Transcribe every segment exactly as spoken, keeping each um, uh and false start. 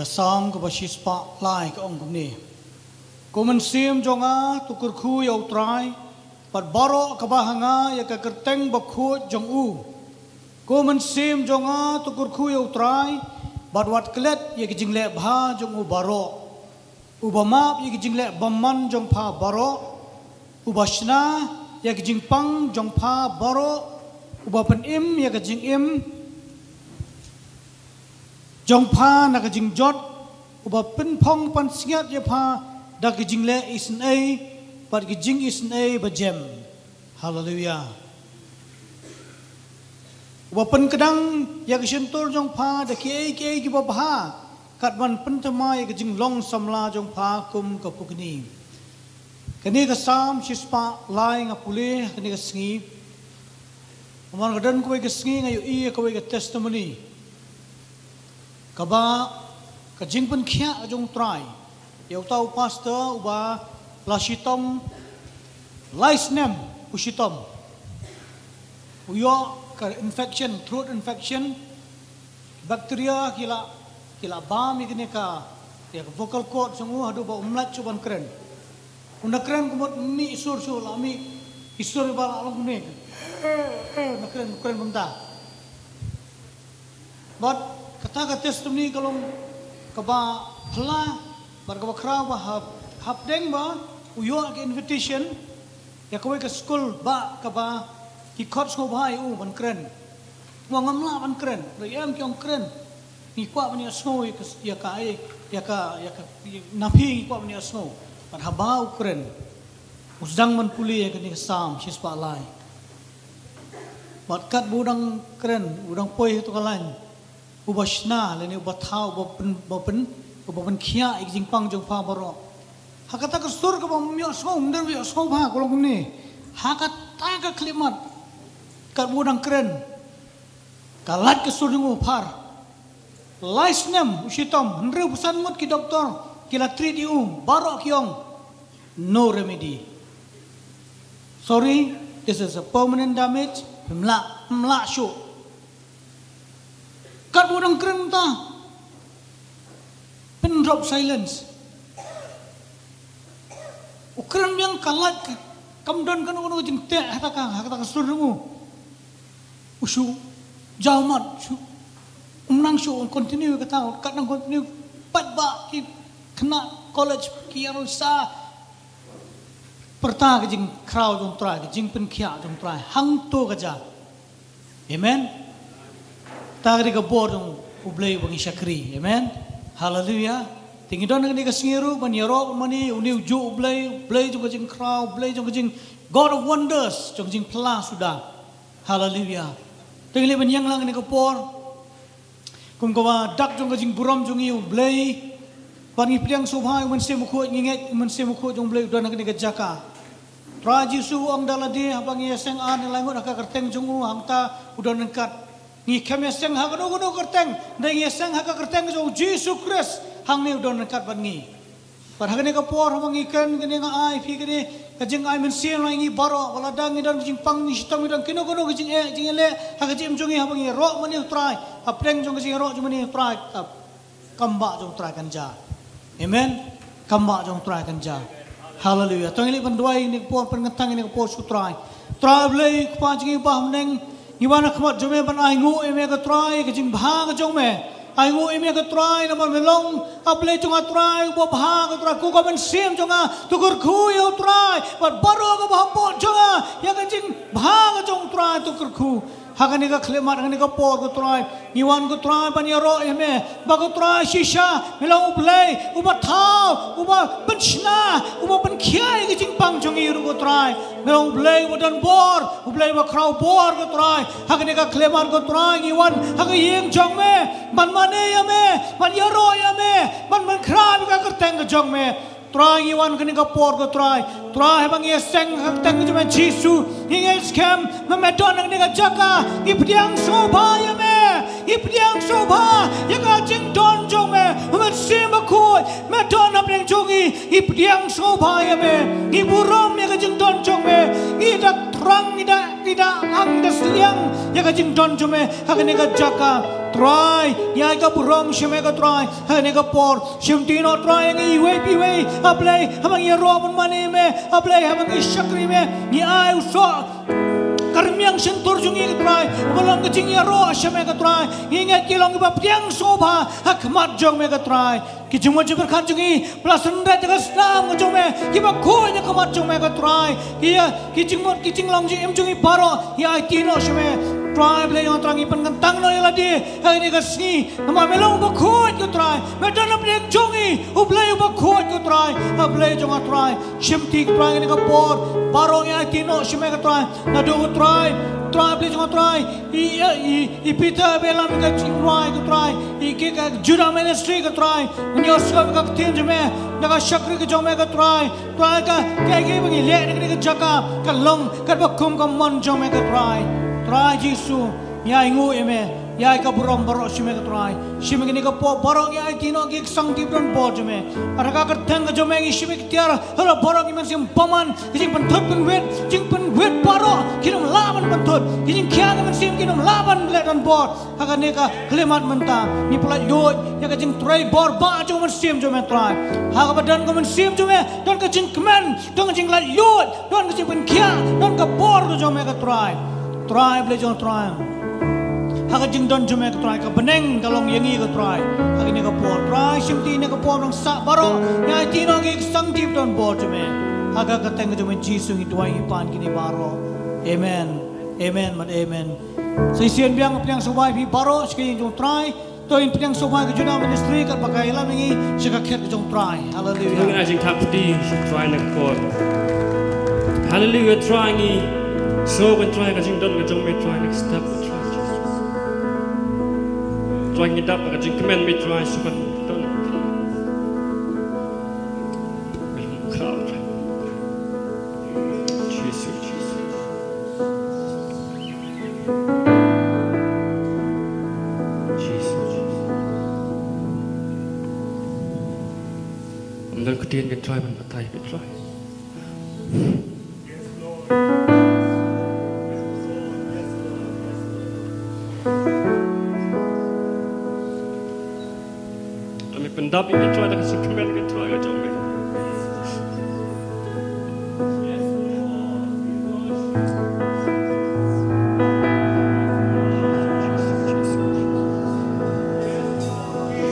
Ka Salm kaba shispah lai ka ong kumne: Ko mynsiem jong nga, to kyrkhu ïa U Trai, bad baroh kaba ha nga ïa ka kyrteng bakhuid jong u. Ko mynsiem jong nga, to kyrkhu ïa U Trai, bad wat klet ïa ki jingleh bha jong u baroh. Uba map ïa ki jingleh bymman jong pha baroh, uba shna ïa ki jingpang jong pha baroh, uba pynim ïa ka jingim jong pha na ka jingjot, uba pynphong pansngiat ïa pha da ki jingleh isynei bad ki jingisynei bajem. Haleluia. Uba pynkdang ïa ka shyntur jong pha da kiei kiei kiba bha, kat ban pynthymmai ïa ka jinglong samla jong pha kum ka pukni. Kane ka Salm shispah lai nga pule kane ka sngi. Namar ka don kawei ka sngi nga ïohi ïa kawei ka testimony kaba ka jingpynkhiah ka jong U Trai ïa uta u pastor uba la shitom lai snem, u shitom, u ïoh ka infection, throat infection, bacteria ki la, ki la bam ïa kane ka, ïa ka vocal cord jong u haduh ba um lah shuh ban kren. U na kren kumut mih sur shuh, la mih i sur ba la long kumne. Na kren, kren kumta. Bad kata ka testimony ka long kaba phylla bad kaba khraw ba hap, hapdeng ba u ïoh ka invitation ïa kawei ka skul ba kaba ki khot sngewbha ïa u ban kren. Ba ngam lah ban kren, da em ki ong kren. Ngi kwah ban ïa sngew ïa ka, ïa ka, ïa ka, ïa ka, na phi ngi kwah ban ïa sngew. Bad haba u kren, u sdang ban pule ïa kane ka Salm shispah lai. Bad katba u dang kren, u dang poi ha tu ka lain, uba shna lane uba thaw, uba pyn, uba pyn, uba pynkhiah ïa ka jingpang jong pha baroh. Ha kata ka sur kaba ym ïoh sngew, ym dei ïoh sngew bha, ka long kumne. Ha kata ka khyllipmat, katba u dang kren, ka lait ka sur jong u phar. Lai snem u shitom, hynriewphew san ngut ki doktor ki la treat ïa u, baroh ki ong, no remedy. Sorry, this is a permanent damage. Ym lah, ym lah shuh. Katba u dang kren ta, pin drop silence. U kren biang, ka lait ka, kam don kano kano ka jingteh ha kata ka, ha kata ka sur jong u. U shu jaw mat, shu, um nang shu, um continue kata, kat nang continue, pat ba ki khynnah college ki ïaroh sa pyrta ka jingkhraw jong U Trai, ka jingpynkhiah jong U Trai hangto ka jaka. Amen. Ta ka dei ka bor jong U Blei ba ngi shakri. Amen. Haleluia. Te ngi don ha kane ka sngi ruh ban ïaroh mane une ujuh U Blei, U Blei jong ka jingkhraw, U Blei jong ka jing, God of wonders, jong ka jingphylla suda. Haleluia. Te ngi leit ban ïeng lang ha kane ka por kum kaba dak jong ka jingburom jong ngi ïa U Blei. Bad ngi pdiang sngewbha ïa U Mynsiem Bakhuid, ngi ngeit U Mynsiem Bakhuid jong U Blei u don ha kane ka jaka. Trai Jisu u ong da lade, haba ngi ïaseng ar ne lai ngut ha ka kyrteng jong u, hangta u don ryngkat. Ngi khlem ïaseng ha kano kano ka kyrteng, hynrei ngi ïaseng ha ka kyrteng jong U Jisu Khrist, hangne u don ryngkat bad ngi. Bad ha kane ka por haba ngi kren kane, nga ai phi kane ka jingai mynsiem ïa ngi baroh, ba lada ngi don ka jingpang, ngi shitom, ngi don kano kano ka jingeh jingïaleh ha ka jingim jong ngi, haba ngi ïaroh mane U Trai, hapdeng jong ka jingïaroh jong mane U Trai, ka kam bah jong U Trai kan jia. Amen. Kam bah jong U Trai kan jia. Haleluia. To ngi leit ban duwai ha kane ka por, pynkyntang ha kane ka por sha U Trai. Trai Blei, Kpa jong ngi ba ha bneng, ngi wan ha khmat jong me ban ainguh ïa me ko Trai ka jingbha ka jong me. Ainguh ïa me ko Trai namar me long U Blei jong nga Trai uba bha ko Trai. Ko ka mynsiem jong nga to kyrkhu ïa U Trai, bad baroh kaba hapoh jong nga ïa ka jingbha ka jong U Trai to kyrkhu. Ha kane ka khyllipmat, ha kane ka por ko Trai, ngi wan ko Trai ban ïaroh ïa me ba ko Trai shisha me long U Blei uba thaw, uba pynshna, uba pynkhiah ïa ka jingpang jong ngi ruh ko Trai. Me long U Blei uba don bor, U Blei uba khraw bor ko Trai. Ha kane ka khyllipmat ko Trai ngi wan ha ka ïing jong me ban mane ïa me, ban ïaroh ïa me, ban, ban khraw ïa ka kyrteng ka jong me. Trai ngi wan kane ka por ko Trai. Trai haba ngi ïaseng ha ka kyrteng ka jong me Jisu, ngi ngeit skhem ba me don ha kane ka jaka. Ngi pdiang sngewbha ïa me. Ngi pdiang sngewbha ïa ka jingdon jong me. U Mynsiem Bakhuid me don hapdeng jong ngi. Ngi pdiang sngewbha ïa me. Ngi burom ïa ka jingdon jong me. Ngi da thrang, ngi da da ang da sliang ïa ka jingdon jong me ha kane ka jaka. Trai, ïa ka burom sha me ko Trai ha kane ka por. Shim ti noh Trai ïa ngi iwei pa iwei, A Blei, haba ngi ïaroh ban mane me, A Blei, haba ngi shakri me, ngi ai u soh ka rmiang shyntur jong ngi ko Trai, ba long ka jingïaroh sha me ko Trai. Ngi ngeit ki long kiba pdiang sngewbha ha khmat jong me ko Trai. Ki jingmut jingpyrkhat jong ngi ba la synreit da ka snam ka jong me, kiba khuid ha khmat jong me ko Trai. Ki, ki jingmut ki jinglong jingim jong ngi baroh ngi aiti noh sha me. Trai Blei jong nga Trai, ngi pynkyntang noh ïa lade ha kane ka sngi. Namar me long uba khuid ko Trai. Me don hapdeng jong ngi, U Blei uba khuid ko Trai. A Blei jong nga Trai, shim ti ko Trai kane ka por. Baroh ngi aiti noh sha me ko Trai. Naduh ko Trai, Trai Blei jong nga Trai, i, i, i Peter ba ïalam ïa ka jingrwai ko Trai, i ki ka Judah Ministry ko Trai. Ngi ïohsngew ïa ka ktien jong me, da ka shakri ka jong me ko Trai. Trai ka, kaei kaei ba ngi leh na kane ka jaka ka long katba kum ka mon jong me ko Trai. Trai Jisu, ngi ainguh ïa me. Ïa ka burom baroh sha me ko Trai. Shim ïa kane ka por baroh ngi aiti noh ki ksangti ba don bor jong me. Ha ka kyrteng ka jong me ngi shim ïa ki tiar halor baroh ki mynsiem bymman, ki jingpynthut pynwit, jingpynwit baroh kim lah ban pynthut, ki jingkhia ki mynsiem kim lah ban leh don bor. Ha kane ka khyllipmat mynta ngi pyllait luid ïa ka jingtrei bor ba jong mynsiem jong me Trai. Ha kaba don ka mynsiem jong me don ka jingkmen, don ka jinglaitluid, don ka jingpynkhiah, don ka bor ka jong me ko Trai. Trai Blei jong nga Trai, ha ka jingdon jong me ko Trai, ka bneng ka long ïa ngi ko Trai. Ha kane ka por Trai, shim ti ïa kane ka por nongsa baroh, ngi aiti noh ki ksangti ba don bor jong me. Ha ka kyrteng ka jong me Jisu ngi duwai ngi pan kine baroh. Amen. Amen bad amen. Sa shisien biang pdiang sngewbha ïa phi baroh sha ka ïing jong u Trai. To ngin pdiang sngewbha ïa ka Judah Ministry katba ka ïalam ïa ngi sha ka khet ka jong u Trai. Haleluia. Ngi ai jingthap kti sha u Trai na ka por. Haleluia Trai, ngi sngew ko Trai ka jingdon ka jong me Trai na ka step Trai. Trai ngi dap ka jingkmen me Trai sha ka don. Jisu, Jisu. Jisu, Jisu. Ym don ktien ko Trai ban batai ko Trai. Ym pyndap ïa ko Trai da ka jingkmen ko Trai ka jong me.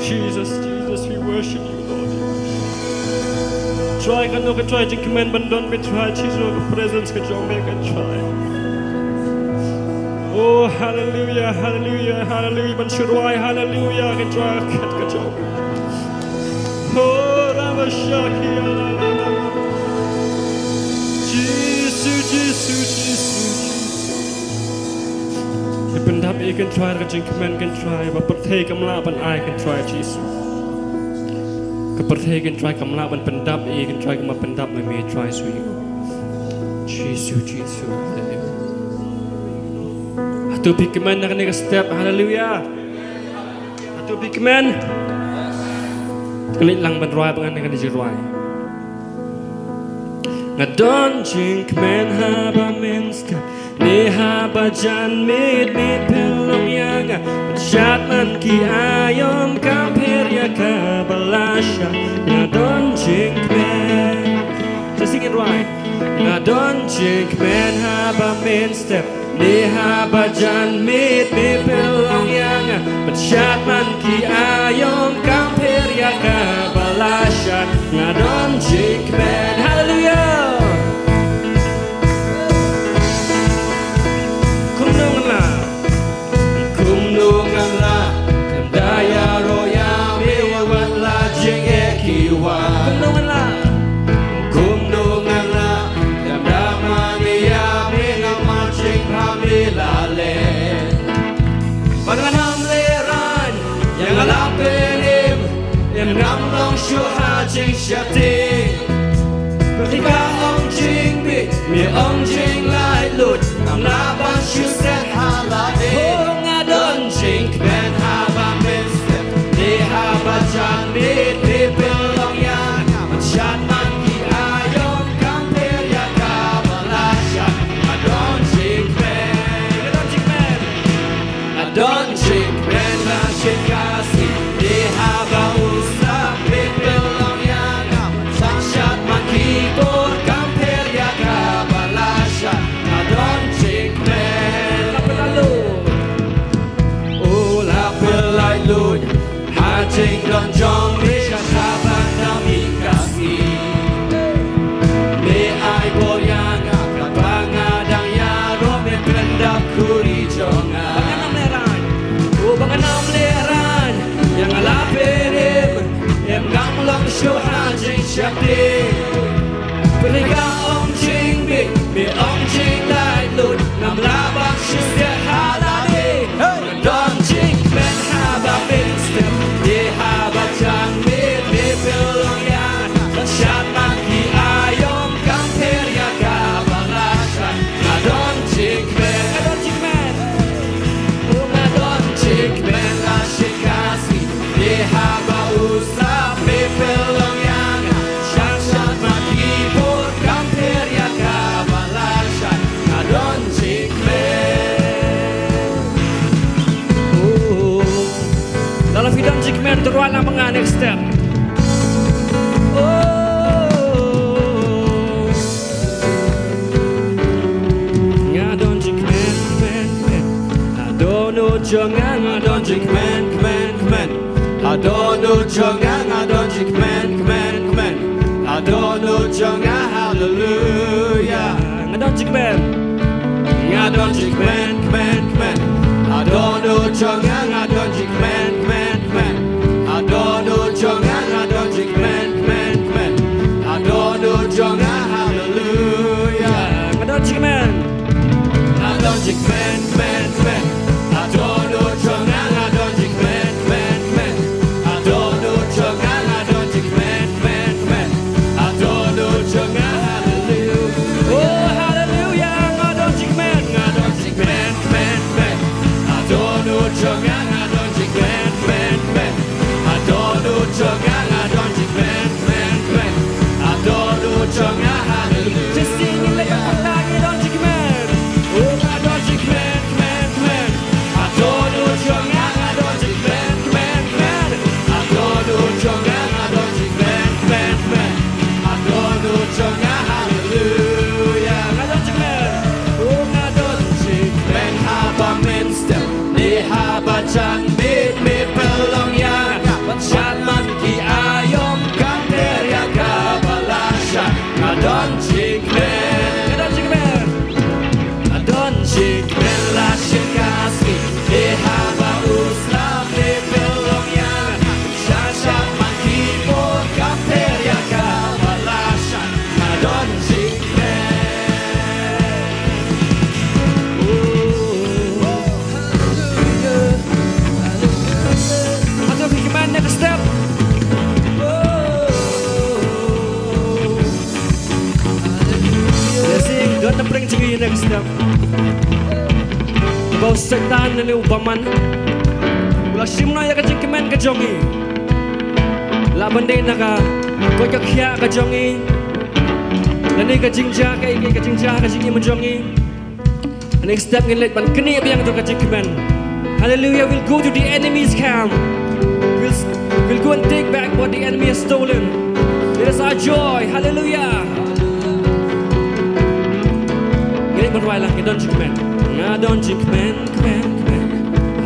Jesus, Jesus, we worship you, Lord. Trai, kano ka Trai jingkmen ban don bad Trai Jisu, ka presence ka jong me ko Trai. Oh, hallelujah, hallelujah, hallelujah. Ban shu rwai hallelujah ko Trai, ka khet ka jong me. Oh, Ramashaki, Jisu, Jisu, Jisu. Ngi pyndap ïa ko Trai da ka jingkmen ko Trai, ba pyrthei kam lah ban ai ko Trai Jisu. Ka pyrthei ko Trai kam lah ban pyndap ïa ko Trai, kam lah pyndap ïa me Trai Jisu. Jisu, Jisu. Haleluia. Hato phi kmen na kane ka step? Haleluia. Hato phi kmen? Klik lang ban rwai ba ngan na kane ka jingrwai. Nga don jingkmen haba mynstep, ne haba janmiet me pynlong ïa nga. Ban shad man ki aïom kam pher ïa kaba la shad. Nga don jingkmen. Sa shisien rwai. Nga don jingkmen haba mynstep, ne haba janmiet me pynlong ïa nga. Ban shad man ki aïom kam pher ïa kaba la shad. Nga don jingkmen. Haleluia. Kumno ngan lah? Kumno ngan lah? Em da ïaroh ïa me wat la jingeh ki wan. Kumno ngan lah? Kumno ngan lah? Em da mane ïa me, nga marching ha me la leh. Ba ngan ym lehraiñ ïa nga la pynim, em ngam long shuh ha jingsheptieng. Pyrthei ka ong jingbieit, me ong jinglaitluid, ngam lah ban shu set ha lade. Oh, nga don jingkmen haba mynstep, ne haba janmiet me pynlong ïa nga. Ban shad man ki aïom kam pher ïa kaba la shad. Nga don jingkmen. Pala manga next step. Oh. Nga don jingkmen, kmen, kmen. Adon u jong nga, nga don jingkmen, kmen, kmen. Adon u jong nga, nga don jingkmen, kmen, kmen. Adon u jong nga, haleluya. Nga don jingkmen. Nga don jingkmen, kmen, kmen. Adon u jong nga, nga don jingkmen, kmen, kmen. Adon u jong nga, nga don jingkmen, kmen, kmen. Adon u jong nga, haleluya. Nga don jingkmen. Nga don jingkmen, kmen, kmen. Adon u jong nga, nga don jingkmen, kmen, kmen. Adon u jong nga, nga don jingkmen, kmen, kmen. Adon u jong nga, haleluya. Oh, haleluya, nga don jingkmen, nga don jingkmen, kmen, kmen. Adon u jong nga, nga don jingkmen, kmen, kmen. Adon u jong nga, nga don jingkmen, kmen, kmen. Adon u jong nga, haleluya. Just sing it like a pagdang, nga don jingkmen. Oh, nga don jingkmen, kmen, kmen. Adon u jong nga, nga don jingkmen, kmen, kmen. Adon u jong nga, nga don jingkmen, kmen, kmen. Adon u jong nga, haleluya. Nga don jingkmen. Oh, nga don jingkmen haba mynstep ne haba jan miet, me pynlong ïa nga ban shad man ki aïom, kam pher ïa kaba la shad. Nga don jingkmen. Nga don jingkmen. Nga don jingkmen la shi ka sngi ne haba u slap, me pynlong ïa nga ban shad shad man ki bor, kam pher ïa kaba la shad. Nga don jingkmen. Oh, haleluya, haleluya. Ato phi kmen next step. Oh, haleluya. Blessing, don na pyrshang jingim next step. Ba u Soitan lane u bymman u la shim noh ïa ka jingkmen ka jong ngi. Lah ban dei na ka koit ka khiah ka jong ngi, lane ka jingjia kaei kaei, ka jingjia ka jingim jong ngi. Next step ngin leit ban knieh biang ïa ka jingkmen. Hallelujah, we'll go to the enemy's camp. We'll, we'll go and take back what the enemy has stolen. It is our joy. Hallelujah. Ngin leit ban rwai lang, nga don jingkmen. Nga don jingkmen, kmen, kmen.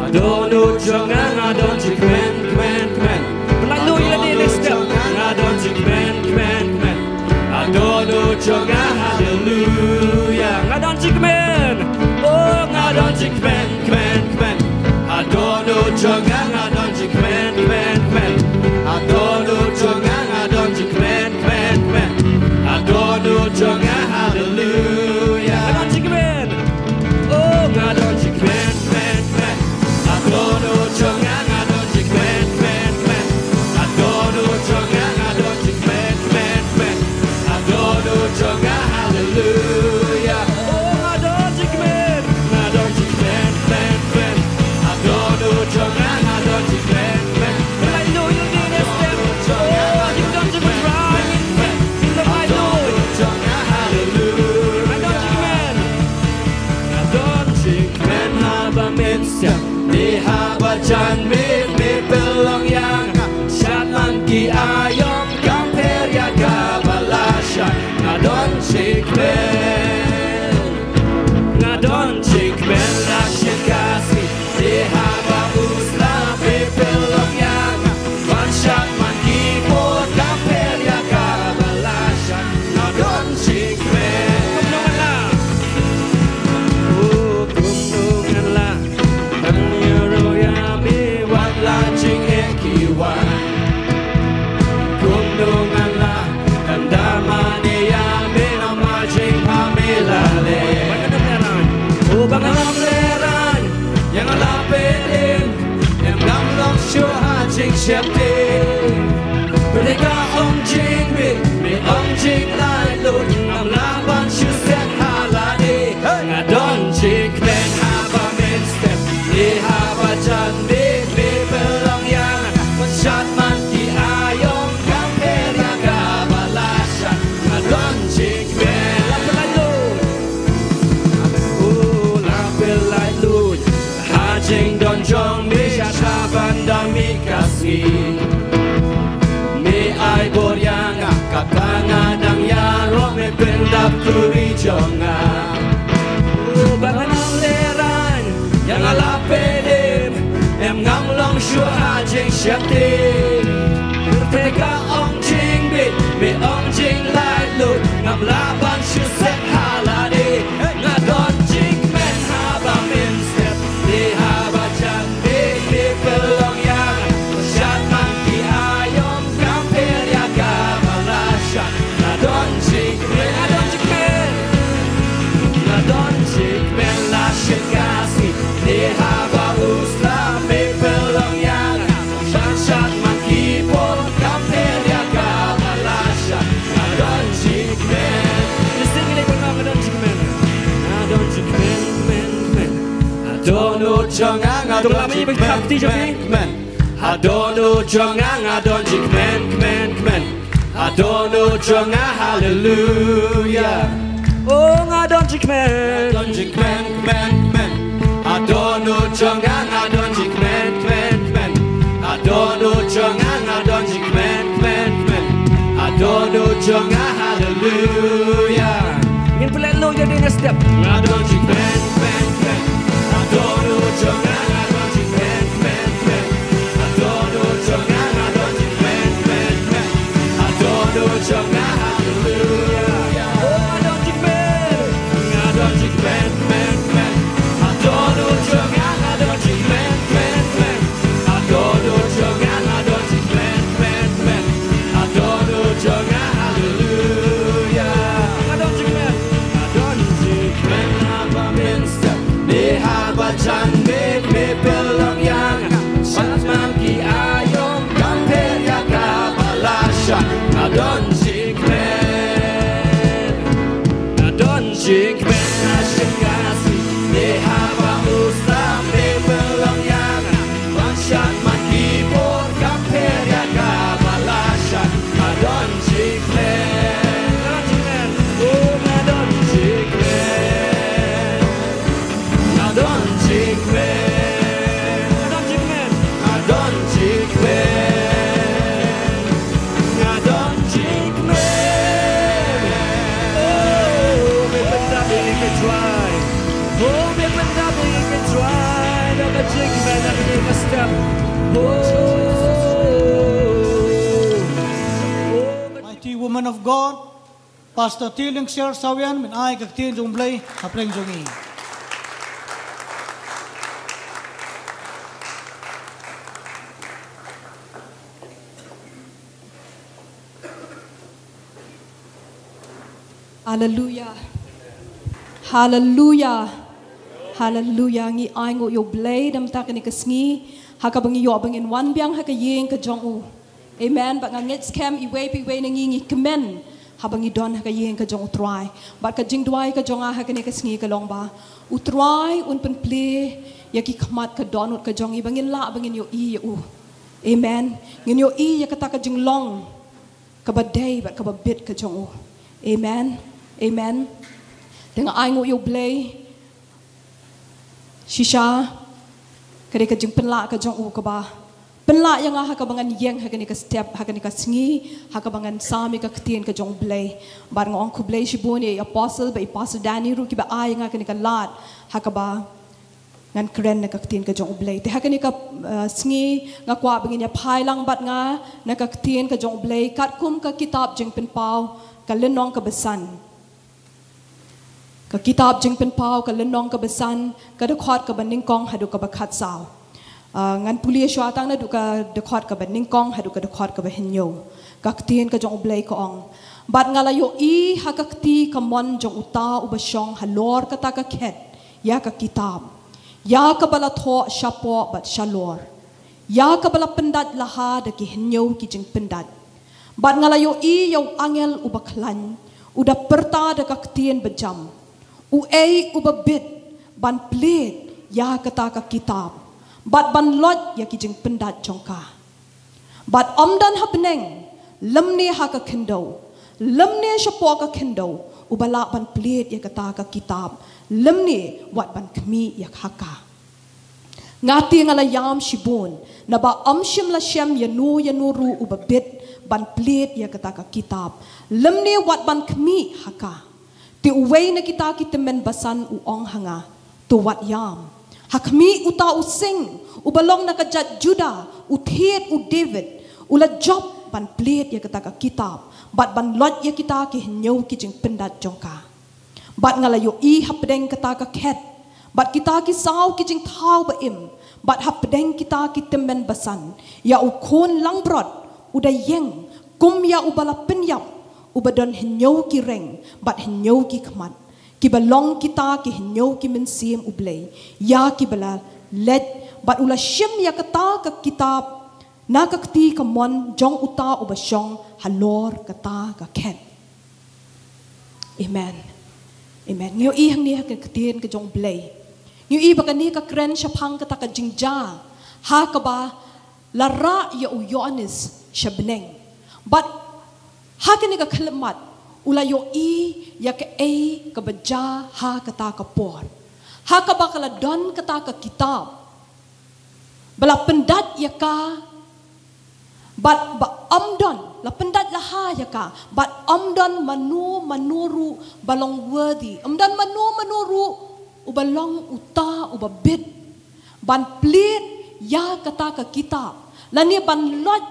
Adon u jong nga, nga don jingkmen, kmen, kmen. Pynlait luid ïa lade next step. Nga don jingkmen, kmen, kmen. Adon u jong nga, haleluya. Nga don jingkmen. Oh, nga don jingkmen, kmen, kmen. Adon u jong nga, nga don jingkmen, kmen, kmen. Adon u jong nga, nga don jingkmen, kmen, kmen. Adon u jong nga, haleluya. Nga don jingkmen. Oh, nga don jingkmen, kmen, kmen. Adon u jong nga, nga don jingkmen, kmen, kmen. Adon u jong nga, nga don jingkmen, kmen, kmen. Adon u jong nga, haleluya. Oh, nga don jingkmen. Nga don jingkmen, kmen, kmen. Adon u jong nga, nga don jingkmen, kmen, kmen. Haleluya, next step. Oh, nga don jingkmen, kmen, kmen. Adon u jong nga, haleluya. Nga don jingkmen. Nga don jingkmen haba mynstep ne haba jan miet, me pynlong ïa nga ban shad man ki aïom, kam pher ïa kaba la shad. Nga don jingkmen. Nga don jingkmen la shi ka sngi ne haba u slap, me pynlong ïa nga ban shad man ki bor, kam pher ïa kaba la shad. Nga don jingkmen. Kumno ngan lah? Oh, kumno ngan lah ban ïaroh ïa me wat la jingeh ki wan? Kumno ngan lah ban da mane ïa me namar jingpha me la leh? Oh, ba ngan ym lehraiñ, ïa nga la peit im, ym ngam long shuh ha jingsheptieng. Pyrthei ka ong jingbieit, me ong jinglaitluid, ngam lah ban shu set ha lade. Nga don jingkmen haba mynstep ne haba jan miet, me pynlong ïa nga ban shad man ki aïom, kam pher ïa kaba la shad. Nga don jingkmen. La pynlaitluid. Oh, la pynlaitluid ha jingdon jong me, sha sha ban da mih ka sngi. Jati, te ka ong jingbieit, me ong jinglaitluid, ngam lah ban shu set ha lade. Nga don jingkmen haba mynstep, ne haba jan bieit, me pynlong ïa nga. Shad man ki aïom, kam pher ïa kaba la shad. Nga don jingkmen, nga don jingkmen. Nga don jingkmen la shit ka sngi, ne haba u slap, me pynlong ïa nga. Shad shad man ki por, kam pher ïa kaba la shad. Nga don jingkmen. Listen, kine ko nga don jingkmen. Nga don jingkmen, kmen, kmen. Adon u jong nga, nga don jingkmen, kmen, kmen. Adon u jong nga, nga don jingkmen, kmen, kmen. Adon u jong nga, hallelujah. Oh, nga don jingkmen. Nga don jingkmen, kmen, kmen. Adon u jong nga, nga don jingkmen, kmen, kmen. Adon u jong nga, nga don jingkmen, kmen, kmen. Adon u jong nga, hallelujah. Ngin pynlong ïa kane ka step. Nga don jingkmen, kmen, kmen. Adon u jong nga, nga don jingkmen, kmen, kmen. Adon u jong nga, nga don jingkmen, kmen, kmen. Adon u jong nga, hallelujah. Oh, nga don jingkmen. Nga don jingkmen, kmen, kmen. Adon u jong nga, nga don jingkmen, kmen, kmen. Adon u jong nga, nga don jingkmen, kmen, kmen. Adon u jong nga, hallelujah. Nga don jingkmen. Nga don jingkmen haba mynstep, ne haba jan bieit, me pynlong ïa nga. Shad man ki aïom, kam pher ïa kaba la shad. Nga don jingkmen. Nga don jingkmen la shit ka sngi, ne haba u slap, me pynlong ïa nga. Ban shad man ki por, kam pher ïa kaba la shad. Nga don jingkmen. Nga don jingkmen. Oh, nga don jingkmen. Nga don jingkmen. Nga don jingkmen. Nga don jingkmen. Nga don jingkmen. Oh, me pyndap ïa ngi, Trai. Oh, me pyndap ïa ngi, Trai. Nga don jingkmen, nga don jingkmen. Oh, oh. Mighty woman of God, Pastor T. Lyngksiar Sawian, men ai ka ktien jong U Blei hapdeng jong ngi. Haleluya. Haleluya. Haleluya. Ngi ainguh ïa U Blei da mynta kane ka sngi, ha kaba ngi ïoh ba ngin wan biang ha ka ïing ka jong U. Amen. Bad nga ngeit skhem iwei pa iwei na ngi ngi kmen haba ngi don ha ka ïing ka jong U Trai. Bad ka jingduwai ka jong nga ha kane ka sngi ka long ba U Trai un pynplie ïa ki khmat ka dohnud ka jong ngi ba ngin lah ba ngin ïohi ïa U. Amen. Ngin ïohi ïa kata ka jinglong kaba dei bad kaba bit ka jong U. Amen. Amen. Te nga ainguh ïa U Blei shisha, ka dei ka jingpynlah ka jong U kaba pynlah ïa nga ha kaba ngan ïeng ha kane ka step, ha kane ka sngi, ha kaba ngan sam ïa ka ktien ka jong U Blei. Bad nga ong khublei shibun ïa i Apostle bad i Pastor Danny ruh kiba ai ïa nga kane ka lad ha kaba ngan kren na ka ktien ka jong U Blei. Te ha kane ka, uh, sngi nga kwah ba ngin ïa phai lang bad nga na ka ktien ka jong U Blei katkum ka kitab Jingpynpaw ka lynnong kaba san. Ka kitab Jingpynpaw ka lynnong kaba san, ka dkhot kaba nyngkong haduh kaba khatsaw. Ah, ngan pule shuwa tang naduh ka dkhot kaba nyngkong haduh ka dkhot kaba hynñiew. Ka ktien ka jong U Blei ka ong: Bad nga la ïohi ha ka kti kamon jong uta uba shong halor kata ka khet ïa ka kitab, ïa kaba la thoh shapoh bad shalor, ïa kaba la pyndait laha da ki hynñiew ki jingpyndait. Bad nga la ïohi ïa u angel uba khlaiñ, u da pyrta da ka ktien bajam: Uei uba bit ban plied ïa kata ka kitab bad ban loit ïa ki jingpyndait jong ka? Bad ym don ha bneng, lymne ha ka khyndew, lymne shapoh ka khyndew, uba lah ban plied ïa kata ka kitab, lymne wat ban khmih ïa ka ha ka. Nga te nga la ïam shibun, naba ym shym la shem ïano ïano ruh uba bit ban plied ïa kata ka kitab, lymne wat ban khmih ha ka. Te uwei na kita ki tymmen basan u ong ha nga: To wat ïam, Ha khmih uta u sing uba long na ka jait Judah, u thied u David, u la jop ban plied ïa kata ka kitab bad ban loit ïa kita ki hynñiew ki jingpyndat jong ka. Bad nga la ïohi hapdeng kata ka khet bad kita ki saw ki jingthaw ba im, bad hapdeng kita ki tymmen basan, ïa u khun langbrot u da ïeng kum ïa uba la pynïap, uba don hynñiew ki reng bad hynñiew ki khmat, kiba long kita ki hynñiew ki mynsiem U Blei ïa kiba la leit. Bad u la shim ïa kata ka kitab na ka kti kamon jong uta uba shong halor kata ka khet. Amen. Amen. Ngi ïohi hangne ha ka ktien ka jong U Blei, ngi ïohi ba kane ka kren shaphang kata ka jingjia ha kaba la rah ïa u Ïoannis sha bneng. Bad ha kane ka khyllipmat u la ïohi ïa kaei kaba jia ha kata ka por, ha kaba ka la don kata ka kitab ba la pyndait ïa ka, bad ba ym don, la pyndait la ha ïa ka, bad ym don mano mano ruh ba long worthy, ym don mano mano ruh uba long uta uba bit ban plied ïa kata ka kitab lane ban loit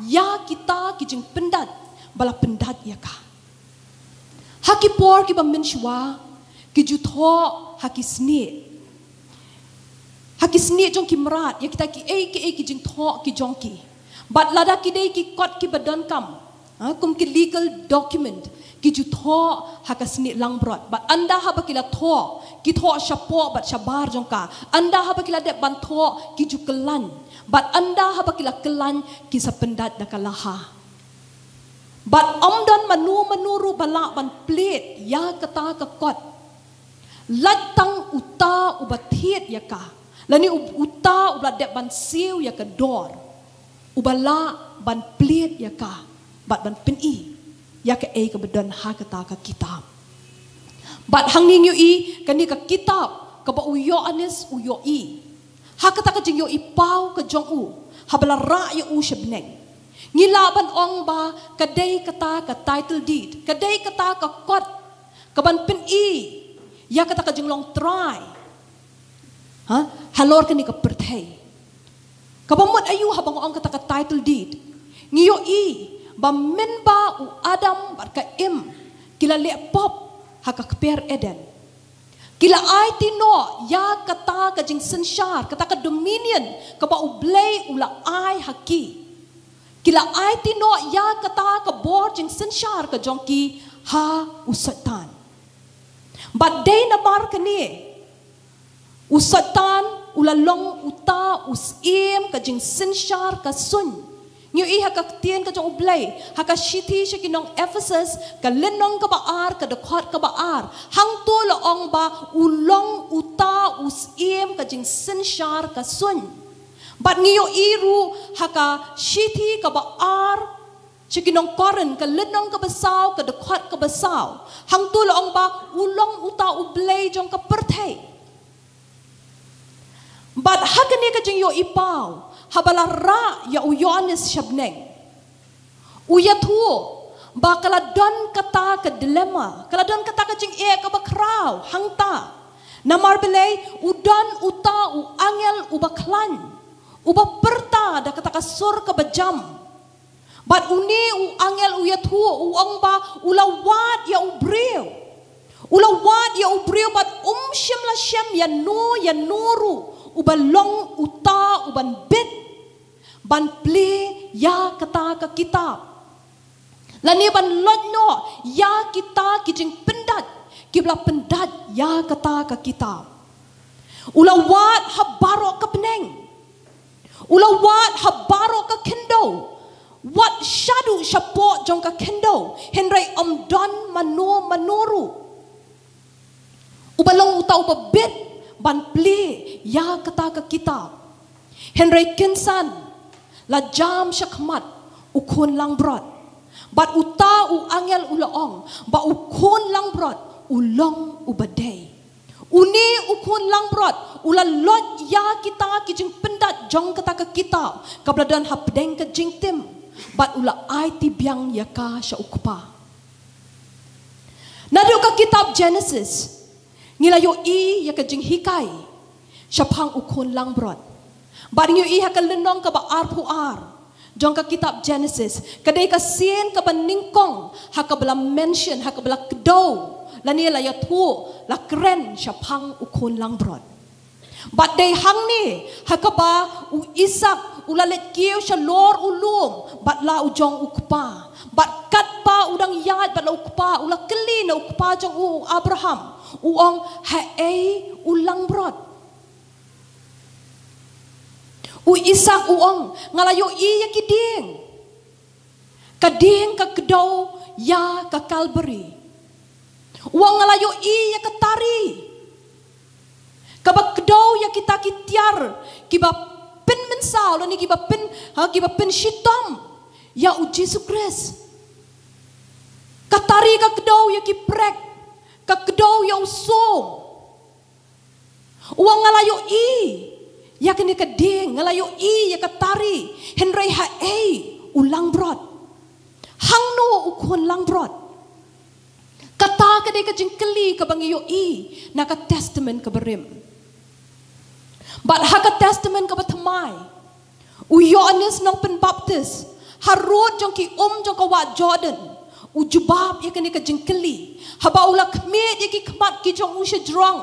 ïa kita ki jingpyndait ba la pyndait ïa ka. Ha ki por kiba mynshuwa ki ju thoh ha ki snieh, ha ki snieh jong ki mrad ïa kita kiei kiei ki jingthoh ki jong ki. Bad lada ki dei ki kot kiba donkam, ha, kum ki legal document, ki ju thoh ha ka snieh langbrot. Bad ynda haba ki la thoh, ki thoh shapoh bad shabar jong ka. Ynda haba ki la dep ban thoh, ki ju kyllain. Bad ynda haba ki la kyllain, ki sa pyndait da ka la ha. Bad ym don mano mano ruh ba lah ban plied ïa kata ka kot, lait tang uta uba thied ïa ka lane u-, uta uba la dep ban siew ïa ka dor, uba lah ban plied ïa ka bad ban pyni ïa kaei kaba don ha kata ka kitab. Bad hangne ngi ïohi kane ka kitab kaba u Ïoannis u ïohi ha kata ka jingïohi paw ka jong u haba la rah ïa u sha bneng. Ngi lah ban ong ba ka dei kata ka title deed, ka dei kata ka kot kaban pyni ïa kata ka jinglong trai, ha, halor kane ka pyrthei. Kaba mut aïu haba nga ong kata ka title deed? Ngi ïohi ba mynba u Adam bad ka Im ki la leh pop ha ka kper Eden, ki la aiti noh ïa kata ka jingsynshar, kata ka dominion kaba U Blei u la ai ha ki. Ki la aiti noh ïa kata ka bor jingsynshar ka jong ki ha u Soitan. Bad dei namar kane u Soitan u la long uta u syiem ka jingsynshar ka suiñ. Ngi ïohi ha ka ktien ka jong U Blei ha ka shithi sha ki nong Ephesus, ka lynnong kaba ar, ka dkhot kaba ar, hangto la ong ba u long uta u syiem ka jingsynshar ka suiñ. Bad ngi ïohi ruh ha ka shithi kaba ar sha ki nong Korinth, ka lynnong kaba saw, ka dkhot kaba saw, hangto la ong ba u long uta u blei jong ka pyrthei. Bad ha kane ka jingïohi paw, haba la rah ïa u Ïoannis sha bneng, u ïathuh ba ka la don kata ka dilemma, ka la don kata ka jingeh kaba khraw hangta. Namar balei? U don uta u angel uba khlaiñ, uba pyrta da kata ka sur kaba jam. Bad une u angel u ïathuh, u ong ba u la wad ïa u briew. U la wad ïa u briew bad um shym la shem ïano ïano ruh uba long uta uban bit ban plie ïa kata ka kitab, lane ban loit noh ïa kita ki jingpyndait kiba la pyndait ïa kata ka kitab. U la wad ha baroh ka bneng. U la wad ha baroh ka khyndew. Wat shaduh shapoh jong ka khyndew, hynrei ym don mano mano ruh uba long uta uba bit ban plie ïa kata ka kitab. Hynrei kynsan la jam shakhmat u khun langbrot. Bad uta u angel u la ong ba u khun langbrot u long uba dei. Une u khun langbrot u la loit ïa kita ki jingpyndait jong kata ka kitab kaba la don hapdeng ka jingtim, bad u la aiti biang ïa ka sha u Kpa. Naduh ka kitab Genesis ngi la ïohi ïa ka jinghikai shaphang u khun langbrot. Bad ngi ïohi ha ka lynnong kaba arphew ar jong ka kitab Genesis, ka dei ka sien kaba nyngkong ha kaba la mention, ha kaba la kdew, lane la ïathuh, la kren shaphang u khun langbrot. Bad dei hangne ha kaba u Isak u la leit kiew sha lor u lum bad la u jong u kpa. Bad katba u dang ïaid bad la u kpa, u la kylli na u kpa jong u, u Abraham, u ong, "Haei u langbrot?" U Isak u ong, "Nga la ïohi ïa ki dieng. Ka dieng ka kdew ïa ka Kalbari." U ong, "Nga la ïohi ïa ka tari kaba kdew ïa kita ki tiar kiba pynmynsaw lane kiba pyn, ha, kiba pynshitom ïa u Jisu Khrist. Ka tari ka kdew ïa ki prek, ka kdew ïa u sum." U ong, "Nga la ïohi ïa kane ka dieng, nga la ïohi ïa ka tari, hynrei haei u langbrot? Hangno u khun langbrot?" Kata ka dei ka jingkylli kaba ngi ïohi na ka Testament kaba rim. Bad ha ka Testament kaba thymmai, u Ïoannis Nongpynbaptis, harud jong ki um jong ka wah Jordan, u jubab ïa kane ka jingkylli, haba u la khmih ïa ki khmat ki jong u sha jrong,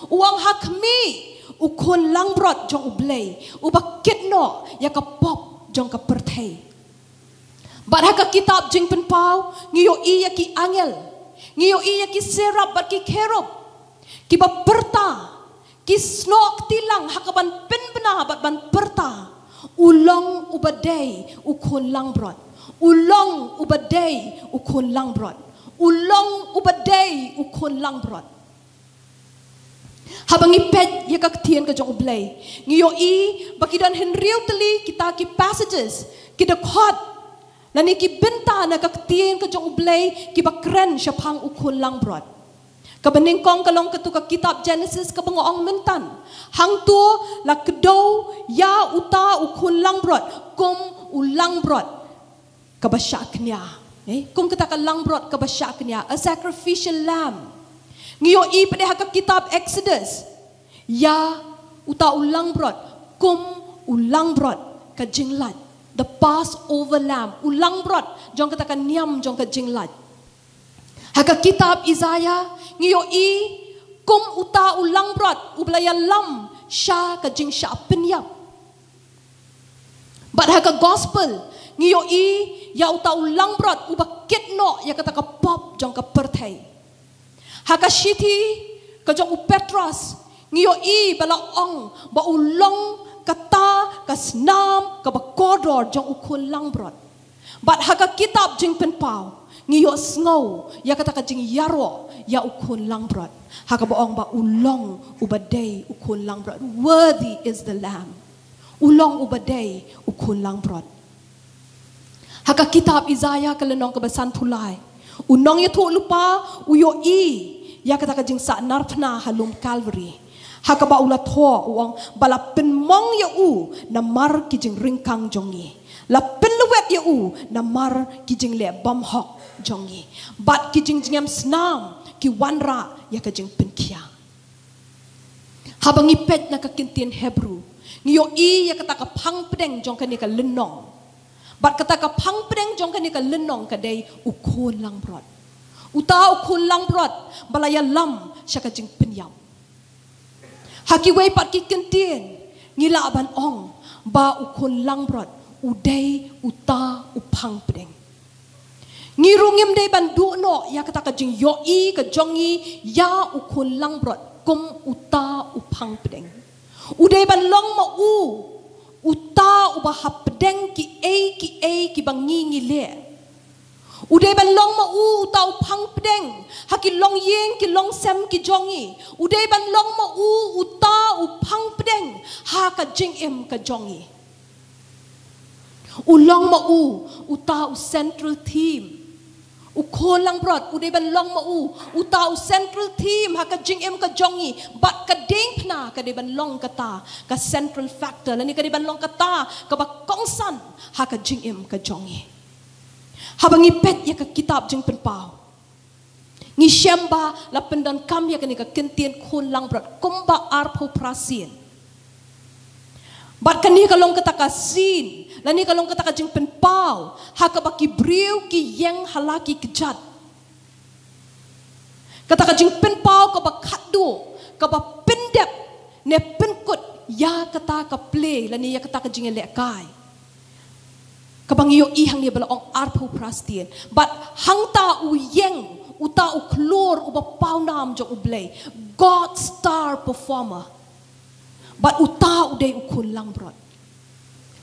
u ong, "Ha khmih u khun langbrot jong U Blei, uba kit noh ïa ka pop jong ka pyrthei." Bad ha ka kitab Jingpynpaw, ngi ïohi ïa ki angel, ngi ïohi ïa ki serap bad ki kherub, kiba pyrta, ki snoh kti lang ha kaban pynbna bad ban pyrta, "U long uba dei u khun langbrot, u long uba dei u khun langbrot, u long uba dei u khun langbrot." Haba ngi peit ïa ka ktien ka jong U Blei, ngi ïohi ba ki don hynriew tylli kita ki passages, ki dkhot, lane ki bynta na ka ktien ka jong U Blei kiba kren shaphang u khun langbrot. Kaba nyngkong ka long katu ka kitab Genesis kaba nga ong mynta. Hangto la kdew ïa uta u khun langbrot kum u langbrot kaba shah kñia. Eh, kum kata ka langbrot kaba shah kñia, a sacrificial lamb. Ngi ïohi pat ha ka kitab Exodus ïa uta u langbrot kum u langbrot ka jinglait, the Passover lamb, u langbrot jong kata ka niam jong ka jinglait. Ha ka kitab Isaiah ngi ïohi kum uta u langbrot uba la ïalam sha ka jingshah pynïap. Bad ha ka gospel ngi ïohi ïa uta u langbrot uba kit noh ïa kata ka pop jong ka pyrthei. Ha ka shithi ka jong u Petros ngi ïohi ba la ong ba u long kata ka snam kaba kordor jong u khun langbrot. Bad ha ka kitab Jingpynpaw ngi ïohsngew ïa kata ka jingïaroh ïa u khun langbrot, ha kaba ong ba u long uba dei u khun langbrot. Worthy is the lamb. U long uba dei u khun langbrot. Ha ka kitab Isaiah ka lynnong kaba sanphew lai, u nongïathuhlypa u ïohi ïa kata ka jingsahnarphna ha lum Calvary, ha kaba u la thoh, u ong ba la pynmong ïa u namar ki jingryngkang jong ngi, la pynlwet ïa u namar ki jingleh bymhok jong ngi, bad ki jingjngem snam ki wanrah ïa ka jingpynkhia. Haba ngi peit na ka ktien Hebru, ngi ïohi ïa kata ka phang pdeng jong kane ka lynnong. Bad kata ka phang pdeng jong kane ka lynnong ka dei u khun langbrot. Uta u khun langbrot ba la ïalam sha ka jingpynïap. Ha kiwei pat ki ktien ngi lah ban ong ba u khun langbrot u dei uta u phang pdeng. Ngi ruh ngim dei ban duh noh ïa kata ka jingïohi ka jong ngi ïa u khun langbrot kum uta u phang pdeng. U dei ban long ma u uta uba hapdeng kiei kiei kiba ngi ngi leh. U dei ban long ma u uta u phang pdeng ha ki longïing ki longsem ki jong ngi. U dei ban long ma u uta u phang pdeng ha ka jingim ka jong ngi. U long ma u uta u central theme. U khun langbrot u dei ban long ma u uta u central theme ha ka jingim ka jong ngi. Bad ka diengphna ka dei ban long kata ka central factor, lane ka dei ban long kata kaba kongsan ha ka jingim ka jong ngi. Haba ngi peit ïa ka kitab Jingpynpaw, ngi shem ba la pyndonkam ïa kane ka ktien khun langbrot kumba arphew phra sien. Bad kane ka long kata ka scene, lane ka long kata ka jingpynpaw ha kaba ki briew ki ïeng ha la ki kjat. Kata ka jingpynpaw kaba khatduh, kaba pyndep ne pynkut ïa kata ka play lane ïa kata ka jingïalehkai. Kaba ngi ïohi hangne ba la ong arphew phra stien. Bad hangta u ïeng, uta u khlur uba pawnam jong U Blei, God star performer. Bad uta u dei u khun langbrot.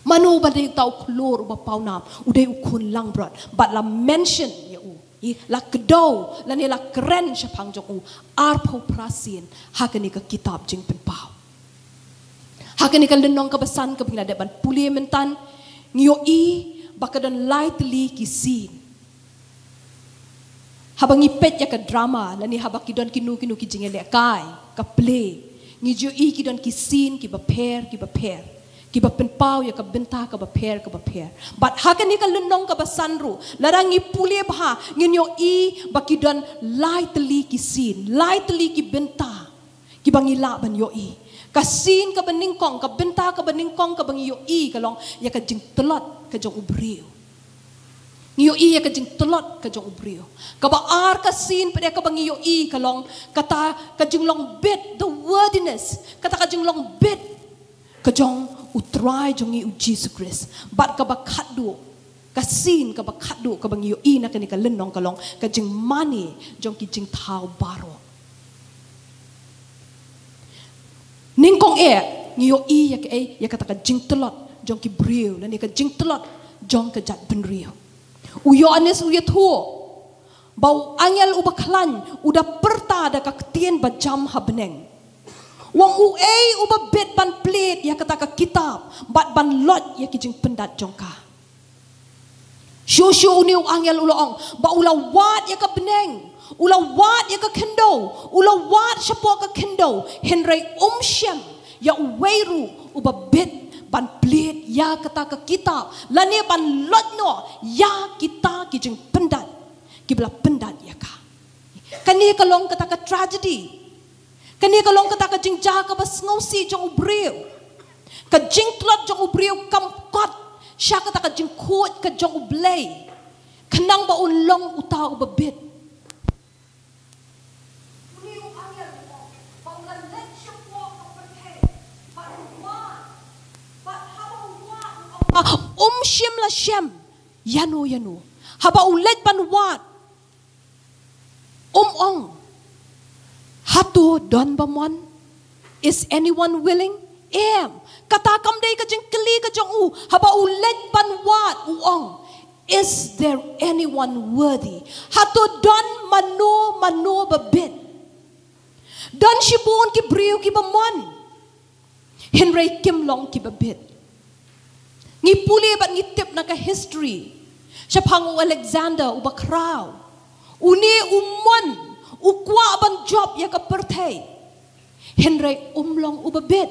Mano ba dei uta u khlur uba pawnam? U dei u khun langbrot. Bad la mention ïa u, i, la kdew lane la kren shaphang jong u arphew phra sien ha kane ka kitab Jingpynpaw. Ha kane ka lynnong kaba san kaba ngi la dep ban pule mynta, ngi ïohi ba ka don lai tylli ki scene. Haba ngi peit ïa ka drama lane haba ki don kino kino ki jingïalehkai, ka play, ngi ju ïohi ki don ki scene kiba pher kiba pher, kiba pynpaw ïa ka bynta kaba pher kaba pher. Bad ha kane ka lynnong kaba san ruh, lada ngi pule bha, ngin ïohi ba ki don lai tylli ki scene, lai tylli ki bynta kiba ngi lah ban ïohi. Ka scene kaba nyngkong, ka bynta kaba nyngkong kaba ngi ïohi ka long ïa ka jingtlot ka jong u briew. Ngi ïohi ïa ka jingtlot ka jong u briew. Kaba ar ka scene pat ïa kaba ngi ïohi ka long kata ka jinglong bit, the worthiness, kata ka jinglong bit ka jong U Trai jong ngi U Jisu Khrist. Bad kaba khatduh, ka scene kaba khatduh kaba ngi ïohi na kane ka lynnong ka long ka jingmane jong ki jingthaw baroh. Nyngkong eh, ngi ïohi ïa kaei? Ïa kata ka jingtlot jong ki briew lane ka jingtlot jong ka jaitbynriew. U Ïoannis u ïathuh ba u angel uba khlaiñ u da pyrta da ka ktien ba jam ha bneng, u ong, uei uba bit ban plied ïa kata ka kitab bad ban loit ïa ki jingpyndat jong ka? Shuh shuh une u angel u la ong ba u la wad ïa ka bneng, u la wad ïa ka khyndew, u la wad shapoh ka khyndew, hynrei um shem ïa uwei ruh uba bit ban plied ïa kata ka kitab lane ban loit noh ïa kita ki jingpyndat kiba la pyndat ïa ka. Kane ka long kata ka tragedy. Kane ka long kata ka jingjia kaba sngewsih jong u briew. Ka jingtlot jong u briew kam kot sha kata ka jingkhuid ka jong U Blei, khnang ba un long uta uba bit. Une u angel u ong ba u la leit shapoh ka pyrthei bad u wad, bad haba u wad u ong ba um shym la shem ïano ïano. Haba u leit ban wad, um ong, hato don ba mon? Is anyone willing? Em. Kata kam dei ka jingkylli ka jong u. Haba u leit ban wad u ong, is there anyone worthy? Hato don mano mano ba bit? Don shibun ki briew kiba mon, hynrei kim long kiba bit. Ngi pule bad ngi tip na ka history shaphang u Alexander uba khraw. Une u mon, u kwah ban jop ïa ka pyrthei, hynrei um long uba bit.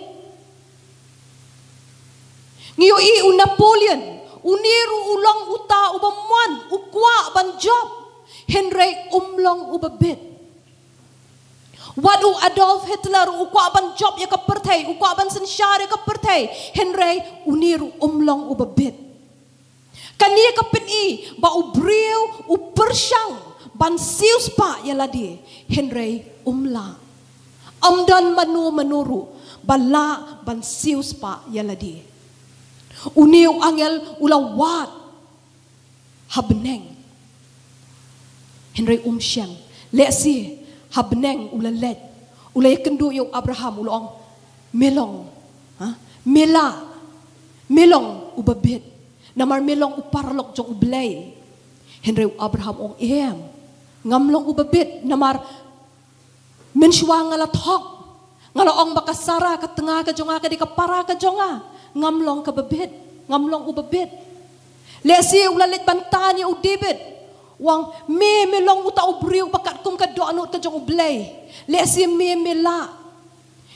Ngi ïohi u Napoleon, une ruh u long uta uba mon, u kwah ban jop, hynrei um long uba bit. Wat u Adolf Hitler, u kwah ban jop ïa ka pyrthei, u kwah ban synshar ïa ka pyrthei, hynrei une ruh um long uba bit. Kane ka pyni ba u briew u pyrshang ban siewspah ïa lade, hynrei um lah. Ym don mano mano ruh ba lah ban siewspah ïa lade. Une u angel u la wad ha bneng, hynrei um shem. Lehse ha bneng u la leit, u la ïakynduh ïa u Abraham, u la ong, me long, ha, me lah, me long uba bit, namar me long u paralok jong U Blei. Hynrei u Abraham u ong, em, ngam long uba bit, namar mynshuwa nga la thok, nga la ong ba ka Sara ka tnga ka jong nga ka dei ka para ka jong nga. Ngam long kaba bit, ngam long uba bit. Lehse u la leit ban tan ïa u David, u ong, me, me long uta u briew ba katkum ka dohnud ka jong U Blei. Lehse me, me lah.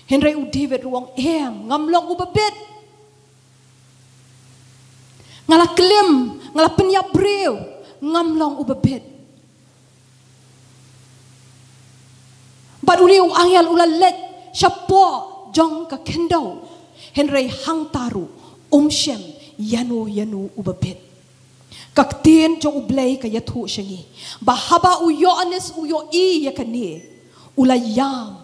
Hynrei u David ruh u ong, em, ngam long uba bit. Nga la klim, nga la pynïap briew, ngam long uba bit. Bad une u angel u la leit shapoh jong ka khyndew. Hynrei hangta ruh um shem ïano ïano uba bit. Ka ktien jong U Blei ka ïathuh sha ngi ba haba u Ïoannis u ïohi ïa kane, u la ïam.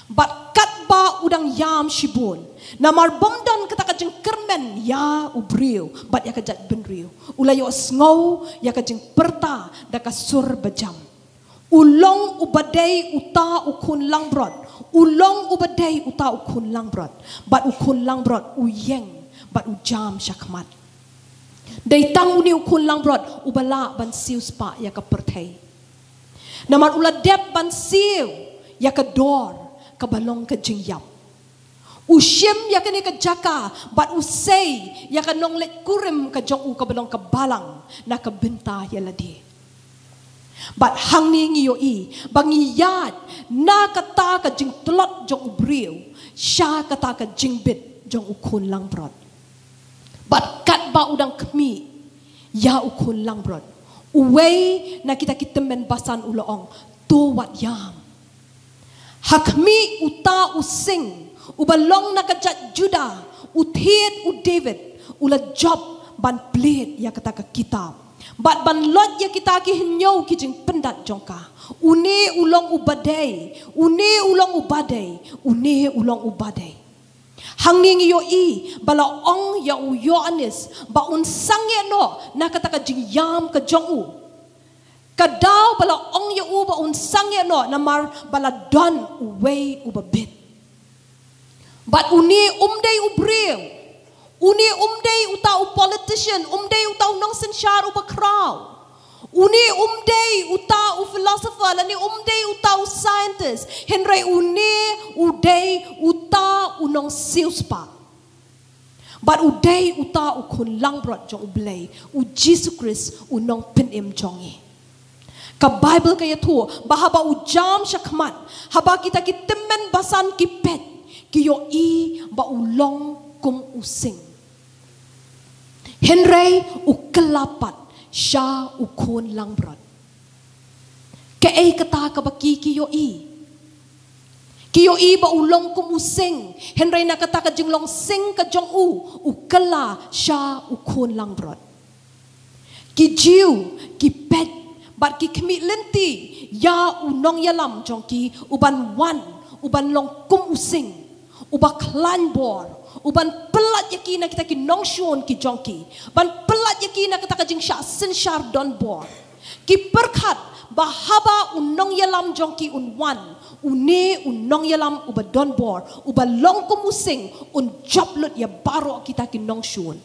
Bad katba u dang ïam shibun, namar bym don kata ka jingkyrmen ïa u briew bad ïa ka jaitbynriew, u la ïohsngew ïa ka jingpyrta da ka sur bajam. U long uba dei uta u khun langbrot. U long uba dei uta u khun langbrot. Bad u khun langbrot u ïeng bad u jam shakhmat. Dei tang une u khun langbrot uba lah ban siewspah ïa ka pyrthei. Namar u la dep ban siew ïa ka dor kaba long ka jingïap. U shim ïa kane ka jaka bad u sei ïa ka nongleit kurim ka jong u kaba long ka balang na ka bynta ïa lade. Bad hangne ngi ïohi ba ngi ïaid na kata ka jingtlot jong u briew sha kata ka jingbit jong u khun langbrot. Bad katba u dang khmih ïa u khun langbrot, uwei na kita ki tymmen basan u la ong, "To wat ïam." Ha khmih uta u sing uba long na ka jait Judah, u thied u David, u la jop ban plied ïa kata ka kitab bad ban loit ïa kita ki hynñiew ki jingpyndat jong ka. Une u long uba dei, une u long uba dei, une u long uba dei. Hangne ngi ïohi ba la ong ïa u Ïoannis ba un sangeh noh na kata ka jingïam ka jong u. Ka daw ba la ong ïa u ba un sangeh noh namar ba la don uwei uba bit. Bad une um dei u briew. Une um dei uta u politician, um dei uta u nongsynshar uba khraw. Une um dei uta u philosopher, lane um dei uta u scientist. Hynrei une u dei uta u nongsiewspah. Bad u dei uta u khun langbrot jong U Blei, u Jisu Khrist u nongpynim jong ngi. Ka Baibl ka ïathuh ba haba u jam shakhmat, haba kita ki tymmen basan ki peit, ki ïohi ba u long kum u sing. Hynrei u kylla pat sha u khun langbrot. Kaei kata kaba ki ki ïohi? Ki ïohi ba u long kum u sing, hynrei na kata ka jinglong sing ka jong u, u kylla sha u khun langbrot. Ki Jiw ki peit bad ki khmih lynti ïa u nongïalam jong ki uban wan, uban long kum u sing, uba khlaiñ bor, uban pyllait ïa ki na kita ki nongshun ki jong ki, ban pyllait ïa ki na kata ka jingshah synshar donbor. Ki pyrkhat ba haba u nongïalam jong ki un wan, une u nongïalam uba donbor, uba long kum u sing, un jop lut ïa baroh kita ki nongshun.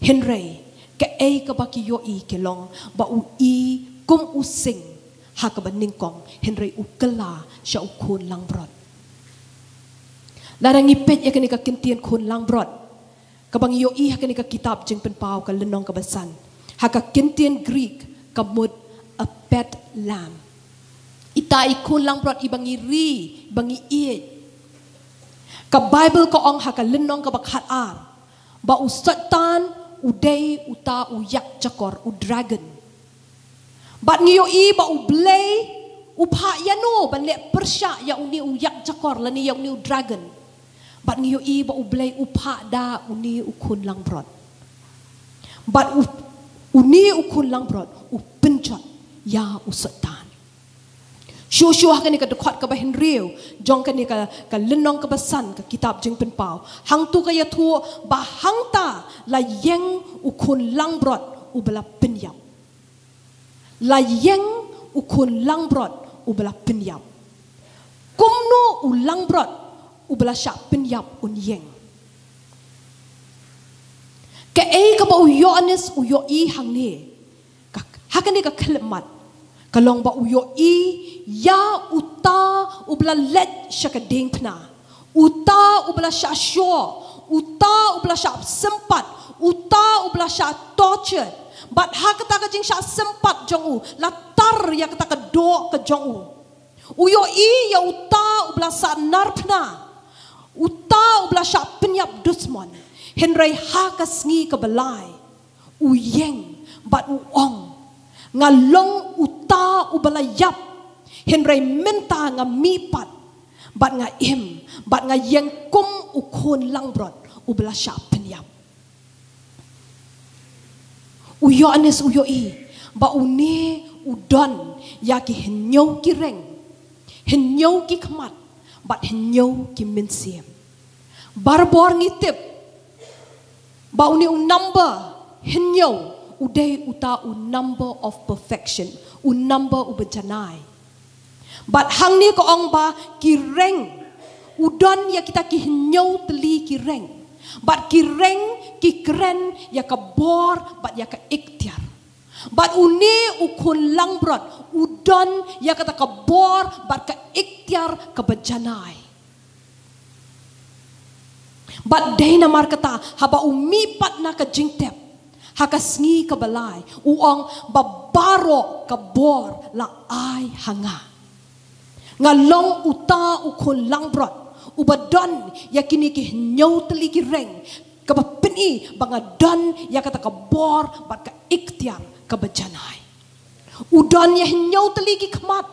Hynrei kaei kaba ki ïohi ki long ba u i kum u sing ha kaba nyngkong, hynrei u kylla sha u khun langbrot. Lada ngi peit ïa kane ka kyntien khun langbrot, kaba ngi ïohi ha kane ka kitab Jingpynpaw ka lynnong kaba san, ha ka kyntien Greek ka mut a pet lamb. Ita i khun langbrot iba ngi ri, iba ngi ïeit. Ka Baibl ka ong ha ka lynnong kaba khatar ba u Soitan u dei uta u ïakjakor, u dragon. Bad ngi ïohi ba U Blei u phah ïano ban leh pyrshah ïa une u ïakjakor lane ïa une u dragon. Bad ngi ïohi ba U Blei u phah da une u khun langbrot. Bad u, une u khun langbrot u pynjot ïa u Soitan. Shuh shuh ha kane ka dkhot kaba hynriew jong kane ka, ka lynnong kaba san ka kitab Jingpynpaw, hangto ka ïathuh ba hangta la ïeng u khun langbrot uba la pynïap. La ïeng u khun langbrot uba la pynïap. Kumno u langbrot uba la shah pynïap un ïeng? Kaei kaba u Ïoannis u ïohi hangne, ka, ha kane ka khyllipmat, ka long ba u ïohi ïa uta uba la leit sha ka diengphna, uta uba la shah shoh, uta uba la shah sympat, uta uba la shah torture. Bad ha kata ka jingshah sympat jong u, la tar ïa kata ka doh ka jong u. U ïohi ïa uta uba la sahnarphna, uta uba la shah pynïap dusmon. Hynrei ha ka sngi kaba lai, u ïeng bad u ong, "Nga long uta uba la ïap, hynrei mynta nga mih pat, bad nga im, bad nga ïeng kum u khun langbrot uba la shah pynïap. U Ïoannis u ïohi ba une u don ïa ki hynñiew ki reng, hynñiew ki khmat, bad hynñiew ki mynsiem. Barabor ngi tip ba une u number hynñiew u dei uta u number of perfection, u number uba janai. Bad hangne ka ong ba ki reng, u don ïa kita ki hynñiew tylli ki reng. Bad ki reng ki kren ïa ka bor bad ïa ka iktiar. Bad une u khun langbrot u don ïa kata ka bor bad ka iktiar kaba janai. Bad dei namar kata haba u mih pat na ka jingtep ha ka sngi kaba lai, u ong ba baroh ka bor la ai ha nga. Nga long uta u khun langbrot uba don ïa kine ki hynñiew tylli ki reng, kaba pyni ba nga don ïa kata ka bor bad ka iktiar kaba janai. U don ïa hynñiew tylli ki khmat.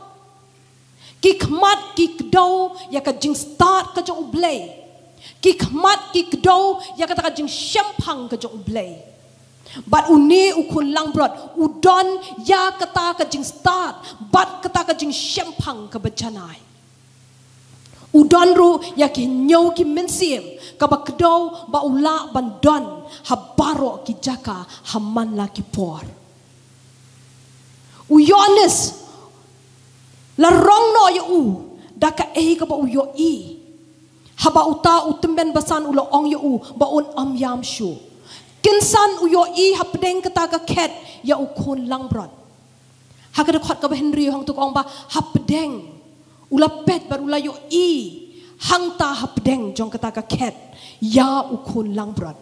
Ki khmat ki kdew ïa ka jingstad ka jong U Blei. Ki khmat ki kdew ïa kata ka jingshemphang ka jong U Blei. Bad une u khun langbrot u don ïa kata ka jingstad bad kata ka jingshemphang kaba janai. U don ruh ïa ki hynñiew ki mynsiem kaba kdew ba u lah ban don ha baroh ki jaka ha man la ki por. U Ïoannis la rong noh ïa u da kaei kaba u ïohi. Haba uta u tymmen basan u la ong ïa u ba un ym ïam shuh. Kynsan u ïohi hapdeng kata ka khet ïa u khun langbrot. Ha ka dkhot kaba hynriew hangto ka ong ba hapdeng, u la peit bad u la ïohi hangta hapdeng jong kata ka khet ïa u khun langbrot.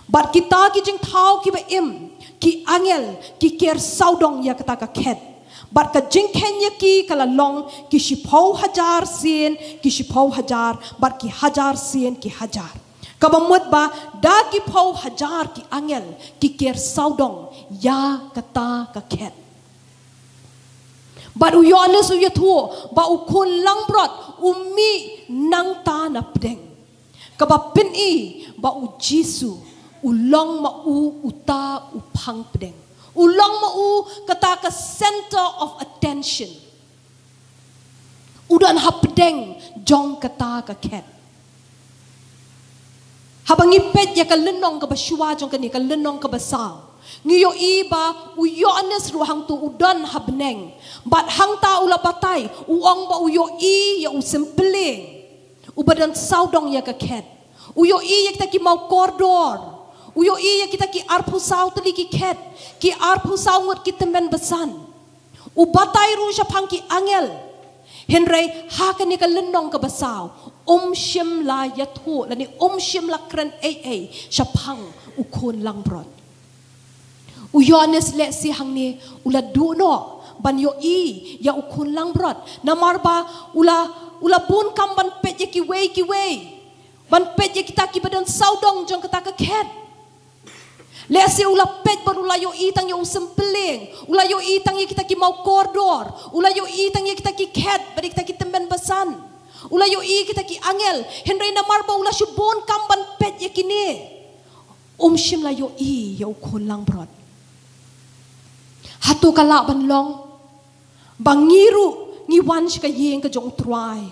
Bad kita ki jingthaw kiba im, ki angel ki ker sawdong ïa kata ka khet. Bad ka jingkheiñ ïa ki ka la long ki shiphew hajar sien ki shiphew hajar, bad ki hajar sien ki hajar. Kaba mut ba da ki phew hajar ki angel ki ker sawdong ïa kata ka khet. Bad u Ïoannis u ïathuh ba u khun langbrot u mih nangta na pdeng. Kaba pyni ba u Jisu u long ma u uta u phang pdeng. U long ma u kata ka center of attention. U don hapdeng jong kata ka khet. Haba ngi peit ïa ka lynnong kaba shuwa jong kane, ka lynnong kaba saw, ngi ïohi ba u Ïoannis ruh hangto u don ha bneng. Bad hangta u la batai, u ong ba u ïohi ïa u sympylleng uba don sawdong ïa ka khet. U ïohi ïa kita ki mawkordor. U ïohi ïa kita ki arphew saw tylli ki khet, ki arphew saw ngut ki tymmen basan. U batai ruh shaphang ki angel. Hynrei ha kane ka lynnong kaba saw, um shym la ïathuh lane um shym la kren ei ei shaphang u khun langbrot. U Ïoannis leh shi hangne u la duh noh ban ïohi ïa u khun langbrot. Namar ba u la, u la bun kam ban peit ïa kiwei kiwei. Ban peit ïa kita kiba don sawdong jong kata ka khet. Lehse u la peit bad u la ïohi tang ïa u sympylleng, u la ïohi tang ïa kita ki mawkordor, u la ïohi tang ïa kita ki khet bad ïa kita ki tymmen basan. U la ïohi kita ki angel, hynrei namar ba u la shu bun kam ban peit ïa kine, um shym la ïohi ïa u khun langbrot. Hato ka lah ban long ba ngi ruh ngi wan sha ka ïing ka jong U Trai,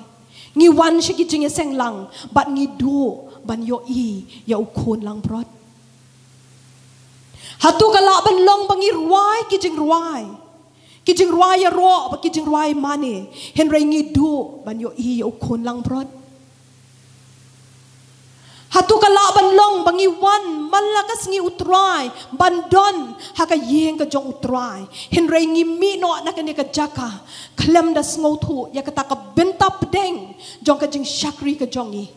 ngi wan sha ki jingïaseng lang bad ngi duh ban ïohi ïa u khun langbrot? Hato ka lah ban long ba ngi rwai ki jingrwai, ki jingrwai ïaroh bad ki jingrwai mane, hynrei ngi duh ban ïohi ïa u khun langbrot? Hato ka lah ban long ba ngi wan man la ka sngi U Trai ban don ha ka ïing ka jong U Trai, hynrei ngi mih noh na kane ka jaka khlem da sngewthuh ïa kata ka bynta pdeng jong ka jingshakri ka jong ngi,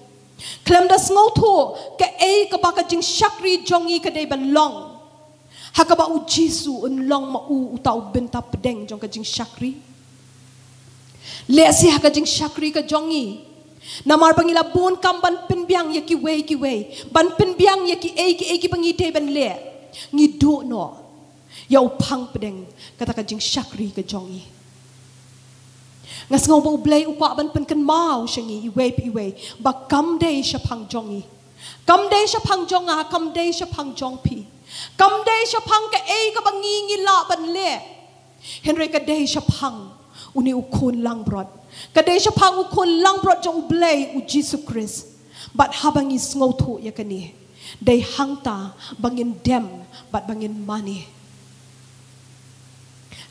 khlem da sngewthuh kaei kaba ka jingshakri jong ngi ka dei ban long, ha kaba u Jisu un long ma u uta u bynta pdeng jong ka jingshakri? Lehse ha ka jingshakri ka jong ngi, namar ba ngi la bun kam ban pynbiang ïa kiwei kiwei, ban pynbiang ïa kiei kiei kiba ngi dei ban leh, ngi duh noh ïa u phang pdeng kata ka jingshakri ka jong ngi. Nga sngew ba U Blei u kwah ban pynkynmaw sha ngi iwei pa iwei ba kam dei shaphang jong ngi. Kam dei shaphang jong nga, kam dei shaphang jong phi. Kam dei shaphang kaei kaba ngi ngi lah ban leh. Hynrei ka dei shaphang une u khun langbrot. Ka dei shaphang u khun langbrot jong U Blei U Jisu Khrist. Bad haba ngi sngewthuh ïa kane, dei hangta ba ngin dem bad ba ngin mane.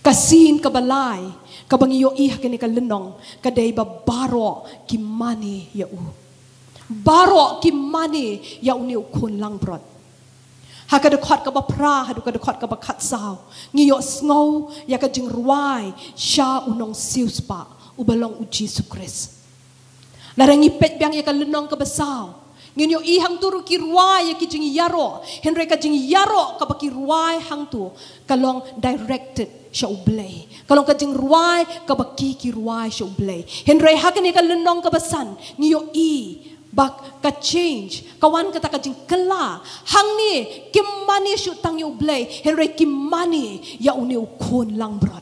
Ka sien kaba lai kaba ngi ïohi ha kane ka lynnong ka dei ba baroh ki mane ïa u. Baroh ki mane ïa une u khun langbrot. Ha ka dkhot kaba phra haduh ka dkhot kaba khatsaw ngi ïohsngew ïa ka jingrwai sha u nongsiewspah uba long U Jisu Khrist. Lada ngi peit biang ïa ka lynnong kaba saw, ngin ïohi hangto ruh ki rwai ïa ki jingïaroh, hynrei ka jingïaroh kaba ki rwai hangto ka long directed sha U Blei. Ka long ka jingrwai kaba ki ki rwai sha U Blei. Hynrei ha kane ka lynnong kaba san ngi ïohi ba ka change, ka wan kata ka jingkylla. Hangne kim mane shuh tang ïa U Blei, hynrei ki mane ïa une u khun langbrot.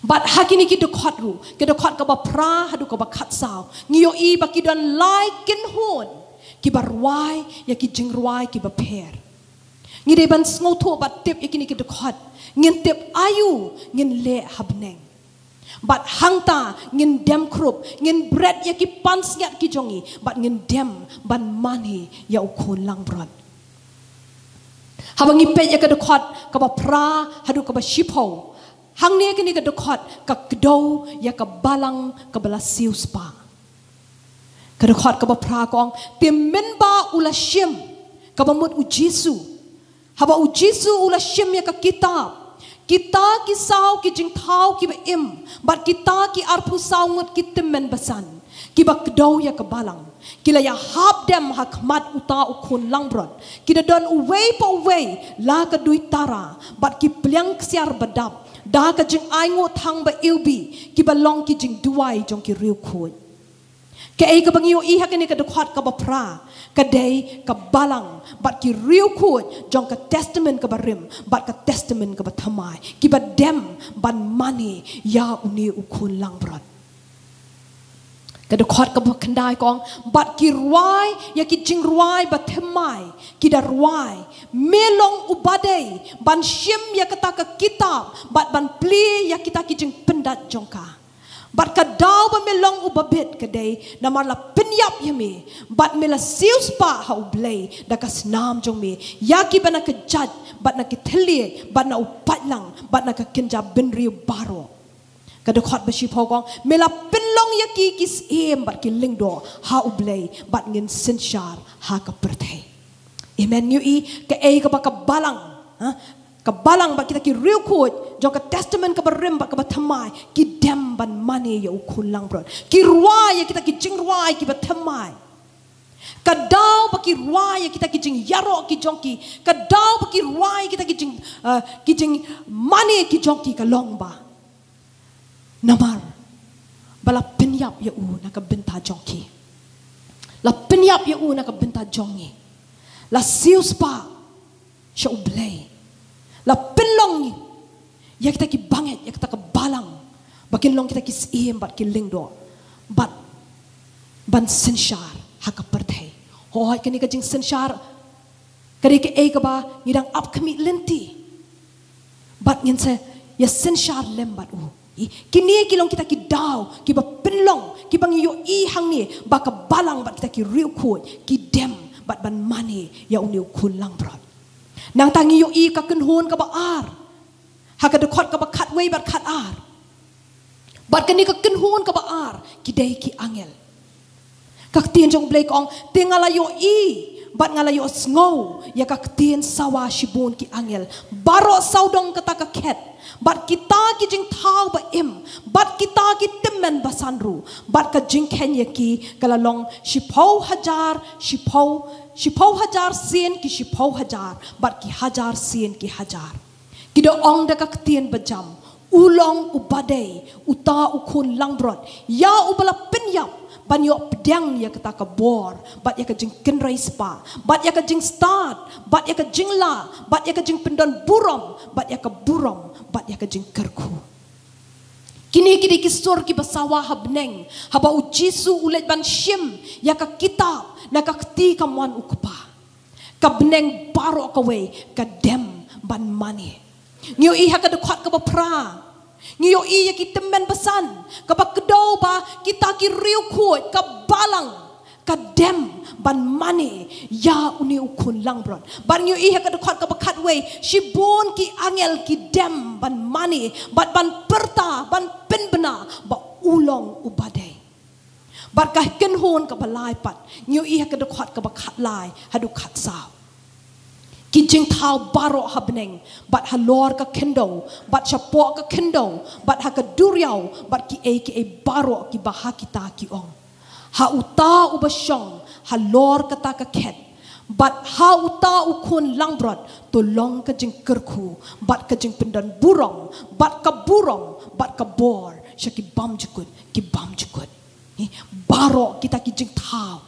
Bad ha kine ki dkhot ruh, ki dkhot kaba phra haduh kaba khatsaw, ngi ïohi ba ki don lai kynhun kiba rwai ïa ki jingrwai kiba pher. Ngi dei ban sngewthuh bad tip ïa kine ki dkhot, ngin tip aïu ngin leh ha bneng. Bad hangta ngin dem khrup, ngin bret ïa ki pansngiat ki jong ngi, bad ngin dem ban mane ïa u khun langbrot. Haba ngi peit ïa ka dkhot kaba phra haduh kaba shiphew, hangne kane ka dkhot ka kdew ïa ka balang kaba la siewspah. Ka dkhot kaba phra ka ong, te mynba u la shim, kaba mut U Jisu. Haba U Jisu u la shim ïa ka kitab, kita ki saw ki jingthaw kiba im, bad kita ki arphew saw ngut ki tymmen basan, kiba kdew ïa ka balang, ki la ïahap dem ha khmat uta u khun langbrot. Ki da don uwei pa uwei la ka duitara, bad ki pliang ksiar ba dap da ka jingainguh thang ba iwbih, kiba long ki jingduwai jong ki riewkhuid. Kaei kaba ngi ïohi ha kane ka dkhot kaba phra, ka dei ka balang bad ki riewkhuid jong ka Testament kaba rim bad ka Testament kaba thymmai, kiba dem ban mane ïa une u khun langbrot. Ka dkhot kaba khyndai ka ong, bad ki rwai ïa ki jingrwai ba thymmai, ki da rwai, me long uba dei ban shim ïa kata ka kitab bad ban plie ïa kita ki jingpyndat jong ka. Bad ka daw ba me long uba bit ka dei namar la pynïap ïa me, bad me la siewspah ha U Blei da ka snam jong me ïa kiba na ka jait bad na ki thylliej bad na u paitlang bad na ka kynja bynriew baroh. Ka dkhot ba shiphew ka ong, me la pynlong ïa ki ki syiem bad ki lyngdoh ha U Blei, bad ngin synshar ha ka pyrthei. Amen. Ngi ïohi kaei kaba ka balang, ha? Ka balang bad kita ki riewkhuid jong ka Testament kaba rim bad kaba thymmai, ki dem ban mane ïa u khun langbrot. Ki rwai ïa kita ki jingrwai kiba thymmai. Ka daw ba ki rwai ïa kita ki jingïaroh ki jong ki, ka daw ba ki rwai ïa kita ki jing, eh, ki jingmane ki jong ki ka long ba namar ba la pynïap ïa u na ka bynta jong ki. La pynïap ïa u na ka bynta jong ngi. La siewspah sha U Blei. La pynlong ïa kita ki bangeit, ïa kita ka balang, ba kin long kita ki syiem bad ki lyngdoh, bad ban synshar ha ka pyrthei. Hooid, kane ka jingsynshar ka dei kaei kaba ngi dang ap khmih lynti. Bad ngin sa ïa synshar lem bad u. I, kine ki long kita ki daw kiba pynlong, kiba ngi ïohi hangne ba ka balang bad kita ki riewkhuid ki dem bad ban mane ïa une u khun langbrot. Nangta ngi ïohi ka kynhun kaba ar ha ka dkhot kaba khatwei bad khatar. Bad kane ka kynhun kaba ar ki dei ki angel. Ka ktien jong U Blei ka ong, te nga la ïohi bad nga la ïohsngew ïa ka ktien sawa shibun ki angel baroh sawdong kata ka khet, bad kita ki jingthaw ba im, bad kita ki tymmen basan ruh, bad ka jingkheiñ ïa ki ka la long shiphew hajar, shiphew, shiphew hajar sien ki shiphew hajar, bad ki hajar sien ki hajar. Ki da ong da ka ktien bajam, u long uba dei uta u khun langbrot, ïa uba la pynïap, ban ïoh pdiang ïa kata ka bor, bad ïa ka jingkynrei spah, bad ïa ka jingstad, bad ïa ka jinglah, bad ïa ka jingpyndon burom, bad ïa ka burom, bad ïa ka jingkyrkhu. Kine ki dei ki sur kiba sawa ha bneng haba u Jisu u leit ban shim ïa ka kitab na ka kti kamon u Kpa. Ka bneng baroh kawei ka dem ban mane. Ngi ïohi ha ka dkhot kaba phra, ngi ïohi ïa ki tymmen basan kaba kdew ba kita ki riewkhuid, ka balang, ka dem ban mane ïa une u khun langbrot. Bad ngi ïohi ha ka dkhot kaba khatwei, shibun ki angel ki dem ban mane bad ban pyrta, ban pynbna ba u long uba dei. Bad ka kynhun kaba lai pat, ngi ïohi ha ka dkhot kaba khatlai haduh khatsaw, ki jingthaw baroh ha bneng bad halor ka khyndew bad shapoh ka khyndew bad ha ka duriaw bad kiei kiei baroh kiba ha kita ki ong: Ha uta uba shong halor kata ka khet bad ha uta u khun langbrot to long ka jingkyrkhu bad ka jingpyndonburom bad ka burom bad ka bor sha ki bymjukut ki bymjukut. Baroh kita ki jingthaw,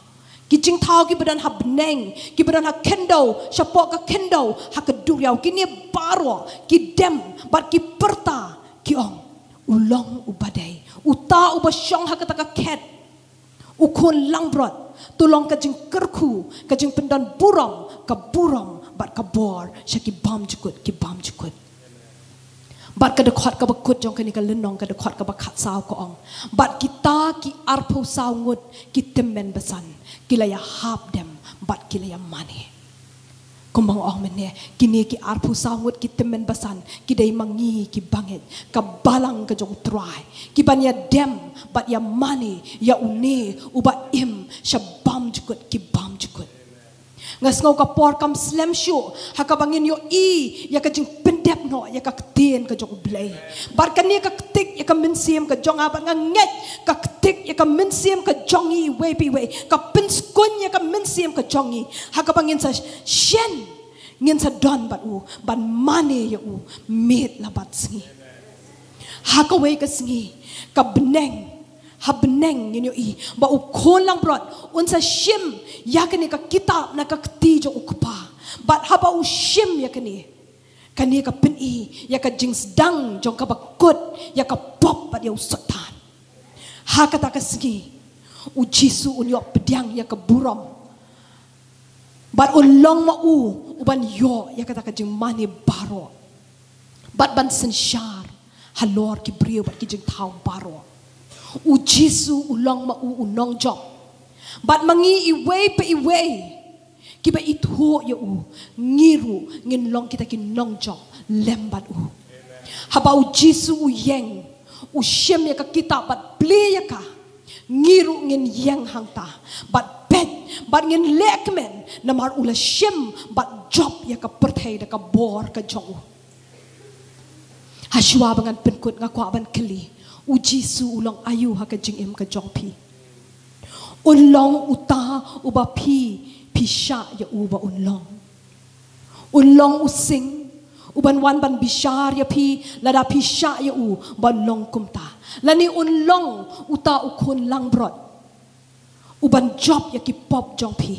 ki jingthaw kiba don ha bneng, kiba don ha khyndew, shapoh ka khyndew, ha ka duriaw, kine baroh ki dem bad ki pyrta, ki ong: U long uba dei, uta uba shong ha kata ka khet, u khun langbrot, to long ka jingkyrkhu, ka jingpyndonburom, ka burom bad ka bor sha ki bymjukut ki bymjukut. Bad ka dkhot kaba kut jong kane ka lynnong, ka dkhot kaba khatsaw ka ong: Bad kita ki arphew saw ngut ki tymmen basan ki la ïahap dem bad ki la ïamane. Kumba nga ong mynne, kine ki arphew saw ngut ki tymmen basan ki dei ma ngi ki bangeit, ka balang ka jong U Trai, ki ban ïadem bad ïamane ïa une uba im sha bymjukut ki bymjukut. Nga sngew ka por kam slem shuh ha kaba ngin ïohi ïa ka jingpyndep noh ïa ka ktien ka jong U Blei. Bad kane ka ktik ïa ka mynsiem ka jong nga, bad nga ngeit ka ktik ïa ka mynsiem ka jong ngi iwei pa iwei, ka pynskhem ïa ka mynsiem ka jong ngi ha kaba ngin sa shen, ngin sa don bad u, ban mane ïa u miet la bad sngi. Ha kawei ka sngi, ka bneng, ha bneng ngin ïohi ba u khun langbrot un sa shim ïa kane ka kitab na ka kti jong U Kpa. Bad haba u shim ïa kane, kane ka pyni ïa ka jingsdang jong kaba kut ïa ka pop bad ïa u Soitan. Ha kata ka sngi, u Jisu un ïoh pdiang ïa ka burom. Bad un long ma u uban ïoh ïa kata ka jingmane baroh bad ban synshar halor ki briew bad ki jingthaw baroh. U Jisu u long ma u u nongjop. Bad ma ngi iwei pa iwei kiba ithuh ïa u, ngi ruh ngin long kita ki nongjop lem bad u. Haba u Jisu u ïeng, u shim ïa ka kitab bad plie ïa ka, ngi ruh ngin ïeng hangta bad peit bad ngin leh kmen, namar u la shim bad jop ïa ka pyrthei da ka bor ka jong u. Hashwa ba ngan pynkut, nga kwah ban kylli: U Jisu u long aïu ha ka jingim ka jong phi? Un long uta uba phi, phi shah ïa u ba un long. Un long u sing uban wan ban bishar ïa phi lada phi shah ïa u ban long kumta, lane un long uta u khun langbrot uban jop ïa ki pop jong phi,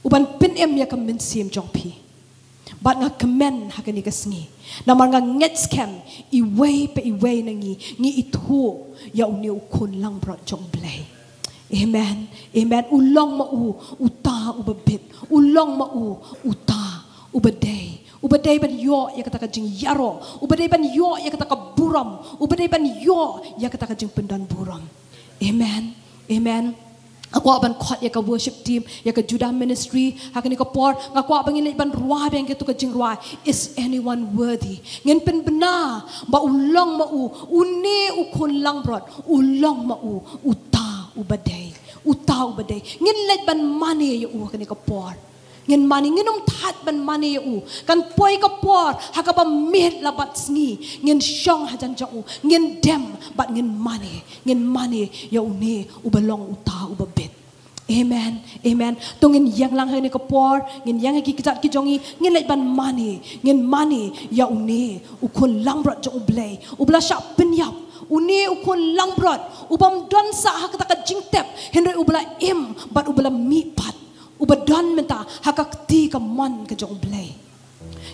uban pynim ïa ka mynsiem jong phi. Bad nga kmen ha kane ka sngi, namar nga ngeit skhem iwei pa iwei na ngi ngi ithuh ïa une u khun langbrot jong U Blei. Amen. Amen. U long ma u uta uba bit. U long ma u uta uba dei. Uba dei ban ïoh ïa kata ka jingïaroh. Uba dei ban ïoh ïa kata ka burom. Uba dei ban ïoh ïa kata ka jingpyndonburom. Amen. Amen. Nga kwah ban khot ïa ka worship team, ïa ka Judah Ministry ha kane ka por. Nga kwah ba ngin leit ban rwai biang ïa katu ka jingrwai: Is anyone worthy? Ngin pynbna ba u long ma u une u khun langbrot, u long ma u uta uba dei. Uta uba dei. Ngin leit ban mane ïa u ha kane ka por. Ngin mane, ngin ym thait ban mane ïa u. Kan poi ka por ha kaba miet la bad sngi ngin shong hajan jong u, ngin dem bad ngin mane, ngin mane ïa une uba long uta uba bit. Amen. Amen. To ngin ïeng lang ha kane ka por, ngin ïeng ha ki kjat ki jong ngi, ngin leit ban mane, ngin mane ïa une u khun langbrot jong U Blei uba la shah pynïap, une u khun langbrot u bym don sah ha kata ka jingtep, hynrei uba la im bad uba la mihpat, uba don mynta ha ka kti kamon ka jong U Blei.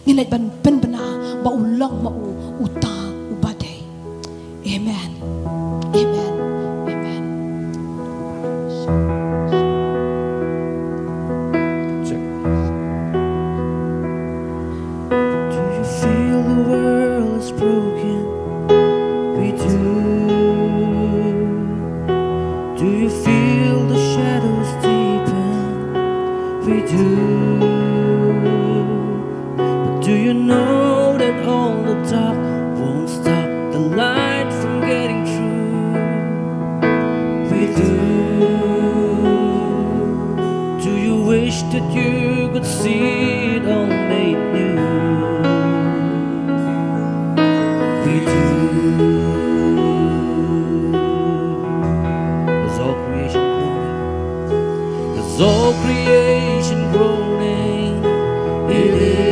Ngin leit ban pynbna ba u long ma u uta uba dei. Amen. We do. But do you know that all the dark won't stop the light from getting through? We do. Do you wish that you could see it all made new? We do. There's all creation groaning. There's all creation groaning. It is.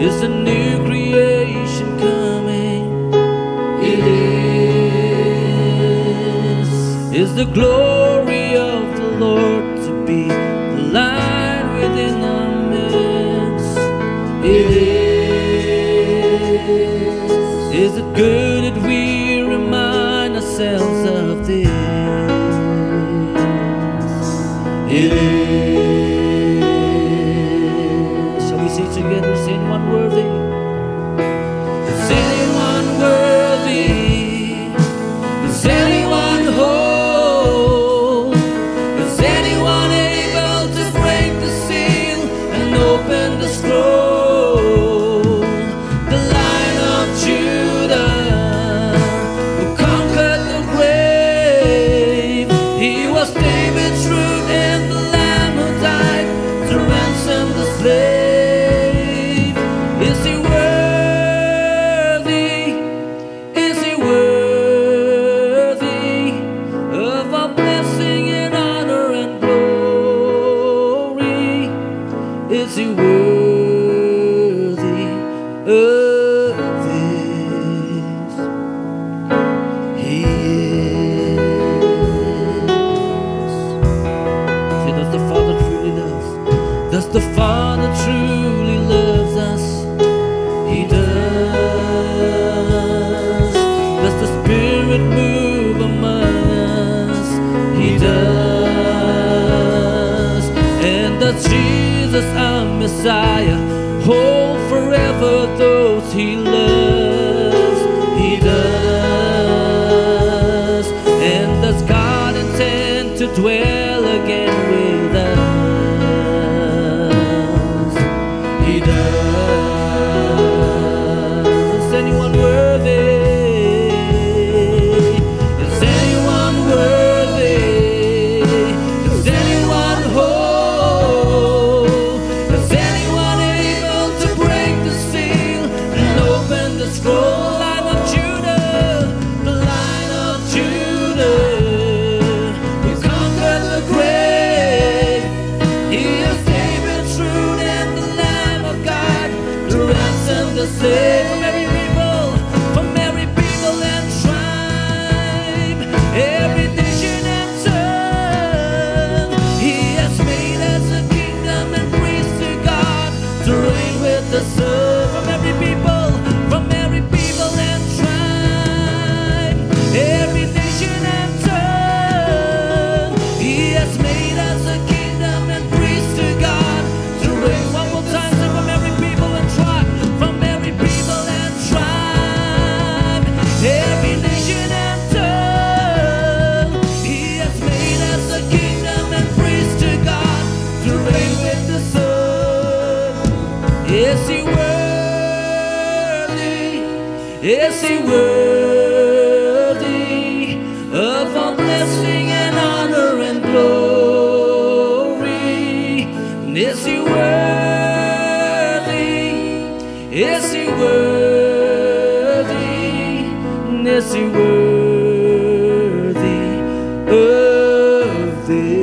Is the new creation coming? It is. Is the glory of the Lord to be the light within our midst? It is. Is it good that we remind ourselves of this? It is. Shall we sing together? Is anyone worthy? Is anyone worthy? Is anyone whole? Is anyone able to break the seal and open the scroll? The Lion of Judah, who conquered the grave. He was David's root and the Lamb who died to ransom the slave. Is he worthy? Is he worthy of all blessing and honor and glory? Is he worthy of this? He is. See, does the Father truly love? Does the Father truly loves us? He does. Does the Spirit move among us? He does. And does Jesus, our Messiah, hold forever those he loves? He does. And does God intend to dwell again with us? He does. Is anyone worthy? Is anyone worthy? Is anyone whole? Is anyone able to break the seal and open the scroll? Lion of Judah, the Lion of Judah, who conquered the grave. He is David's root and the Lamb of God to ransom the slave. From every people, from every people and tribe, every nation and tongue, he has made us a kingdom and priests to God, to reign with the Son. From every people, from every people and tribe, every nation and tongue, he has made us a kingdom and priests to God, to reign. One more time, say, from every people and tribe, from every people and tribe, every nation and tongue, he has made us a kingdom and priests to God, to reign with the Son. Is he worthy? Is he worthy of all blessing and honor and glory? Is he worthy? Is he worthy? Is he worthy of this?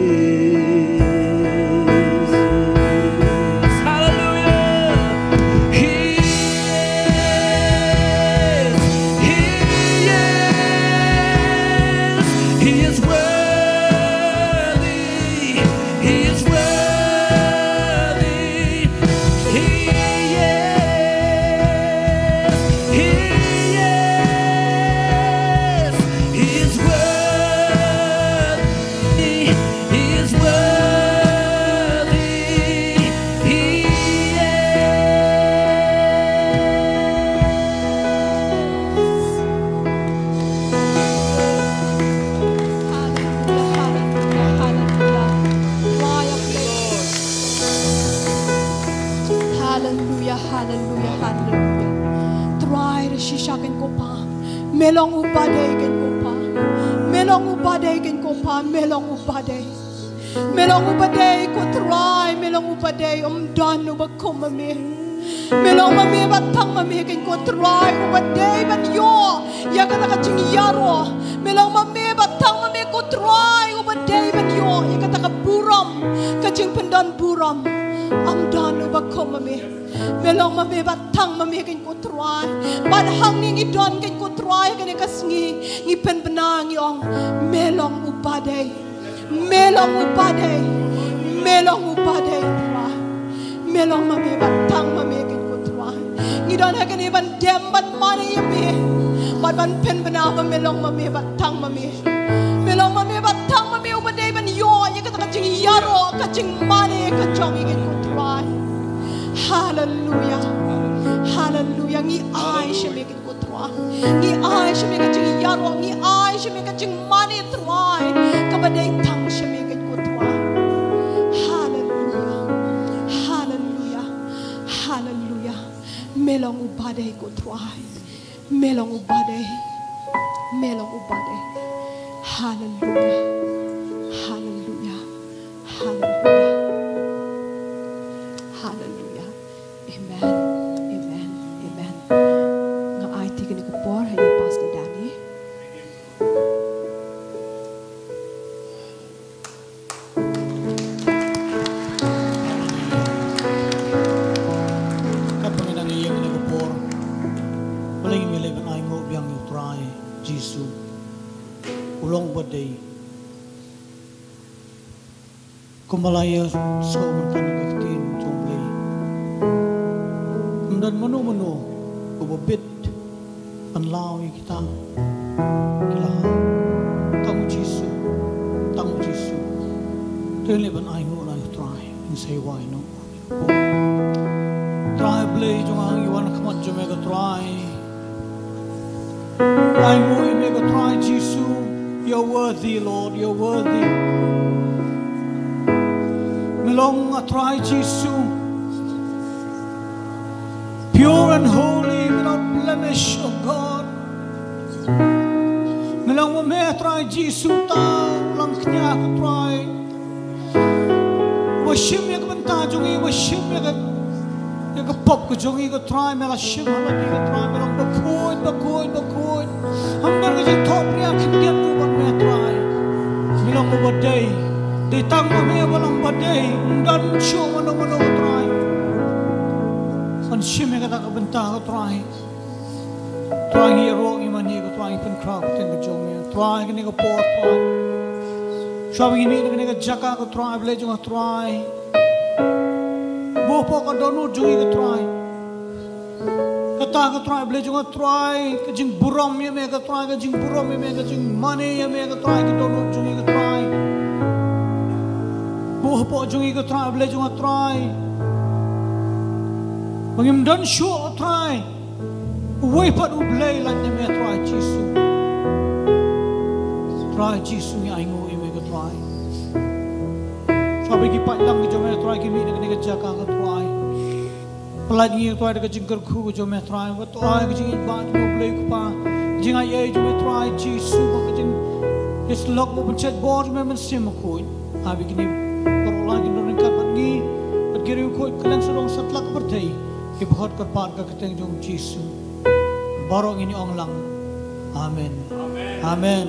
Hallelujah. He is, he Ba dei kein ko Pa. Me long uba dei kein ko Pa, me long uba dei. Me long uba dei ko Trai, me long uba dei, ym don uba kum ma me. Me long ma me bad tang ma me kein ko Trai, uba dei ban ïoh ïa kata ka jingïaroh. Me long ma me bad tang ma me ko Trai, uba dei ban ïoh ïa kata ka burom, ka jingpyndon burom. Ym don uba kum ma me. Me long ma me bad tang ma me kein ko Trai. Bad hangne ngi don kein ko Trai, kane ka sngi ngi pynbna ngi ong, me long uba dei. Me long uba dei. Me long uba dei Trai. Me long ma me bad tang ma me kein ko Trai. Ngi don ha kane ban dem ban mane ïa me. Bad ban pynbna ba me long ma me bad tang ma me. Me long ma me bad tang ma me uba dei ban ïoh ïa kata ka jingïaroh, ka jingmane ka jong ngi kein ko Trai. Haleluya. Haleluya. Ngi ai sha me kein ko Trai. Ngi ai sha me ka jingïaroh, ngi ai sha me ka jingmane Trai. Kaba dei tang sha me kein ko Trai. Haleluya. Haleluya. Haleluya. Me long uba dei ko Trai. Me long uba dei. Me long uba dei. Haleluya. Haleluya. Haleluya. Haleluya. Amen. Amen. Amen. Nga ai ti kane ka por ha i Pastor Danny. Katba ngi dang ïeng ïa kane ka por, balei ngim leh ban ainguh biang ïa u Trai Jisu, u long uba dei. Kumba la ïa sngewthuh mynta na ka ktien jong U Blei, ym don mano mano uba bit ban law ïa kita ki la. Tang U Jisu, tang U Jisu. Te leh ban ainguh ïa u Trai, ngin sa ïa wai noh. Trai Blei jong nga, ngi wan ha khmat jong me ko Trai. Ainguh ïa me ko Trai Jisu. You're worthy, Lord, you're worthy. Me long, a Trai Jisu, pure and holy, without blemish, oh God. Me long ma me, Trai Jisu, uta u langkñia ko Trai, uba shim ïa ka bynta jong ngi, uba shim ïa ka, ïa ka pop ka jong ngi ko Trai. Me la shim ha lade ko Trai. Me long bakhuid, bakhuid, bakhuid. Ym don ka jingthoh pyrshah khyndiat ruh bad me Trai. Me long uba dei. Dei tang ma me ba long ba dei. Ym don shuh mano mano ko Trai ban shim ïa kata ka bynta ko Trai. Trai, ngi ïaroh, ngi mane ko Trai, ngi pynkhraw ka kyrteng ka jong me Trai, kane ka por Trai. Shuwa ba ngin mih na kane ka jaka ko Trai Blei jong nga Trai, buh hapoh ka dohnud jong ngi ko Trai kata ko Trai Blei jong nga Trai, ka jingburom ïa me ko Trai, ka jingburom ïa me, ka jingmane ïa me ko Trai, ka dohnud jong ngi ko Trai. Buh hapoh jong ngi ko Trai Blei jong nga Trai, ba ngim don shuh Trai uwei pat u Blei lait na me Trai Jisu. Trai Jisu, ngi ainguh ïa me ko Trai. Shuwa ba ki paidlang ki jong me Trai ki mih na kane ka jaka ko Trai, pynlait ngi ko Trai da ka jingkyrkhu ka jong me Trai, wat ai ka jingïeit ba jong me Blei Kpa, ka jingaiei jong me Trai Jisu, bad ka jingïasyllok bad pynshait bor jong me Mynsiem Bakhuid. Ai ba kine baroh lai kin don ryngkat bad ngi, bad ki riewkhuid kylleng sawdong satlak ka pyrthei, ki ba khot kyrpad ka kyrteng jong Jisu. Baroh ngin ong lang, amen. Amen.